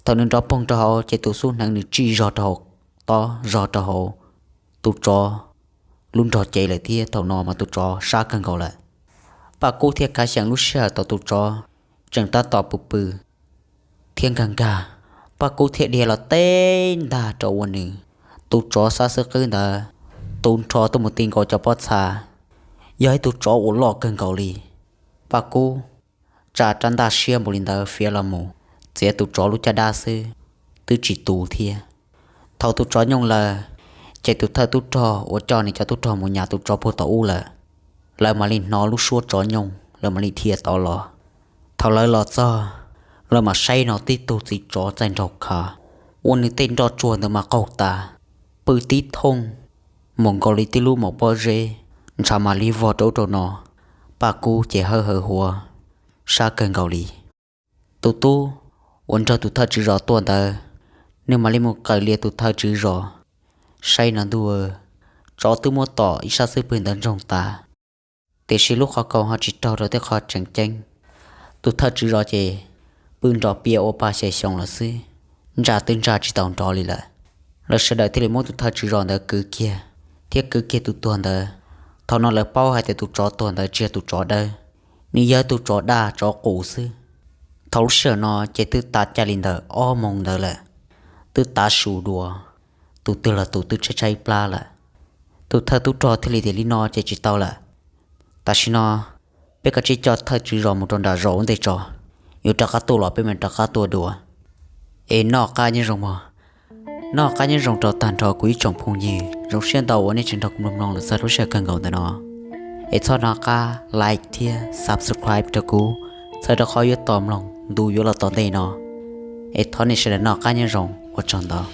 Thaum nws nrov poog rau hauv ces tus xub hneev nws tsij zog rau hauv tob, zog rau hauv tus tsov lub nrog cev lawm thiab. Thaum no mas tus tsov sab kawg nkaus lawm. Paj Kub thiaj khav xyeem lub sij hawm thaum tus tsov tseem tab tom pw pw thiab nkag nkag, Paj Kub thiaj dhia los teb ntag rau ua nws. Tus tsov sab xub qwb ntawd tu nrho tuaj mus ti nkaus cov pob txha, yog ib tug tsov uas loj kawg nkaus li. Paj Kub tsa rab ntaj siab npaum li ntawd fiav los mus txiav tus tsov lub caj dab xwb, twb tsis tu thiab. Thaum tus tsov nyooj lawm, ces tus thawj tub rog uas coj nws cov tub rog mus nyas tus tsov puag tom ub lawm, lawv mam li hnov lub suab tsov nyooj, lawv mam li dhia tod los. Thaum lawv los txog, lawv mam saib no tib tug txiv tsov txaij nraug khav, ua nws tej nroj tsuag ntawd mas qaug tas, pw tib thooj mus nkaus li tib lub maum pob zeb, ntshav mam li vog rau ub rau no. Paj Kub ces hawb hawv huav, sab kawg nkaus li. Tus tub uas nrog tus thawj tswv zos tuaj ntawd, nws mam li mus qawm lias tus thawj tswv zos, saib no ntuj, tsov twb muab tom ib sab xub pwg ntawd ntsoog tas, tiam sis lub qhov kaus ho tsis raug rau tej qhov tseem ceeb. Tus thawj tswv zos ces pw nrov piam ua pa xya xyoo lawm xwb, ntsa twb ntsa tsis tau nrov li lawm. Lawv sawv daws thiaj li muab tus thawj tswv zos ntawd kwv kiag, thiab kwv kiag tus tuag ntawd. Thaum no lawv paub hais tias tus tsov tuag ntawd tsis yog tus tsov dawb, nws yog tus tsov daj tsov qus xwb. Thaum lub sij hawm no ces twb tav caij li ntawm ob moos ntawd lawm, twb tav su dua, tus twg los tus twb tshaib tshaib plab lawm. Tus thawj tub rog thiaj li tias, li no ces tsis tau lawm, tam sim no peb kav tsij coj thawj tswv zos mus rau nram zos ua ntej tso, yuav rov qab tuaj los peb mam rov qab tuaj dua. Es noj qab nyob zoo mog. Noj qab nyob zoo rau tag nrho kuv ib tsoom phooj ywg, zoo siab ntau uas nej tseem nrog kuv mloog mloog los txog lub sij hawm kawg nkaus ntawm no. Es txhob hnov qab like thiab subscribe rau kuv, txhawm rau qhov yuav tos mloog ntu yuav los tom ntej no. Es thov nej sawv daws noj qab nyob zoo, ua tsaug ntau.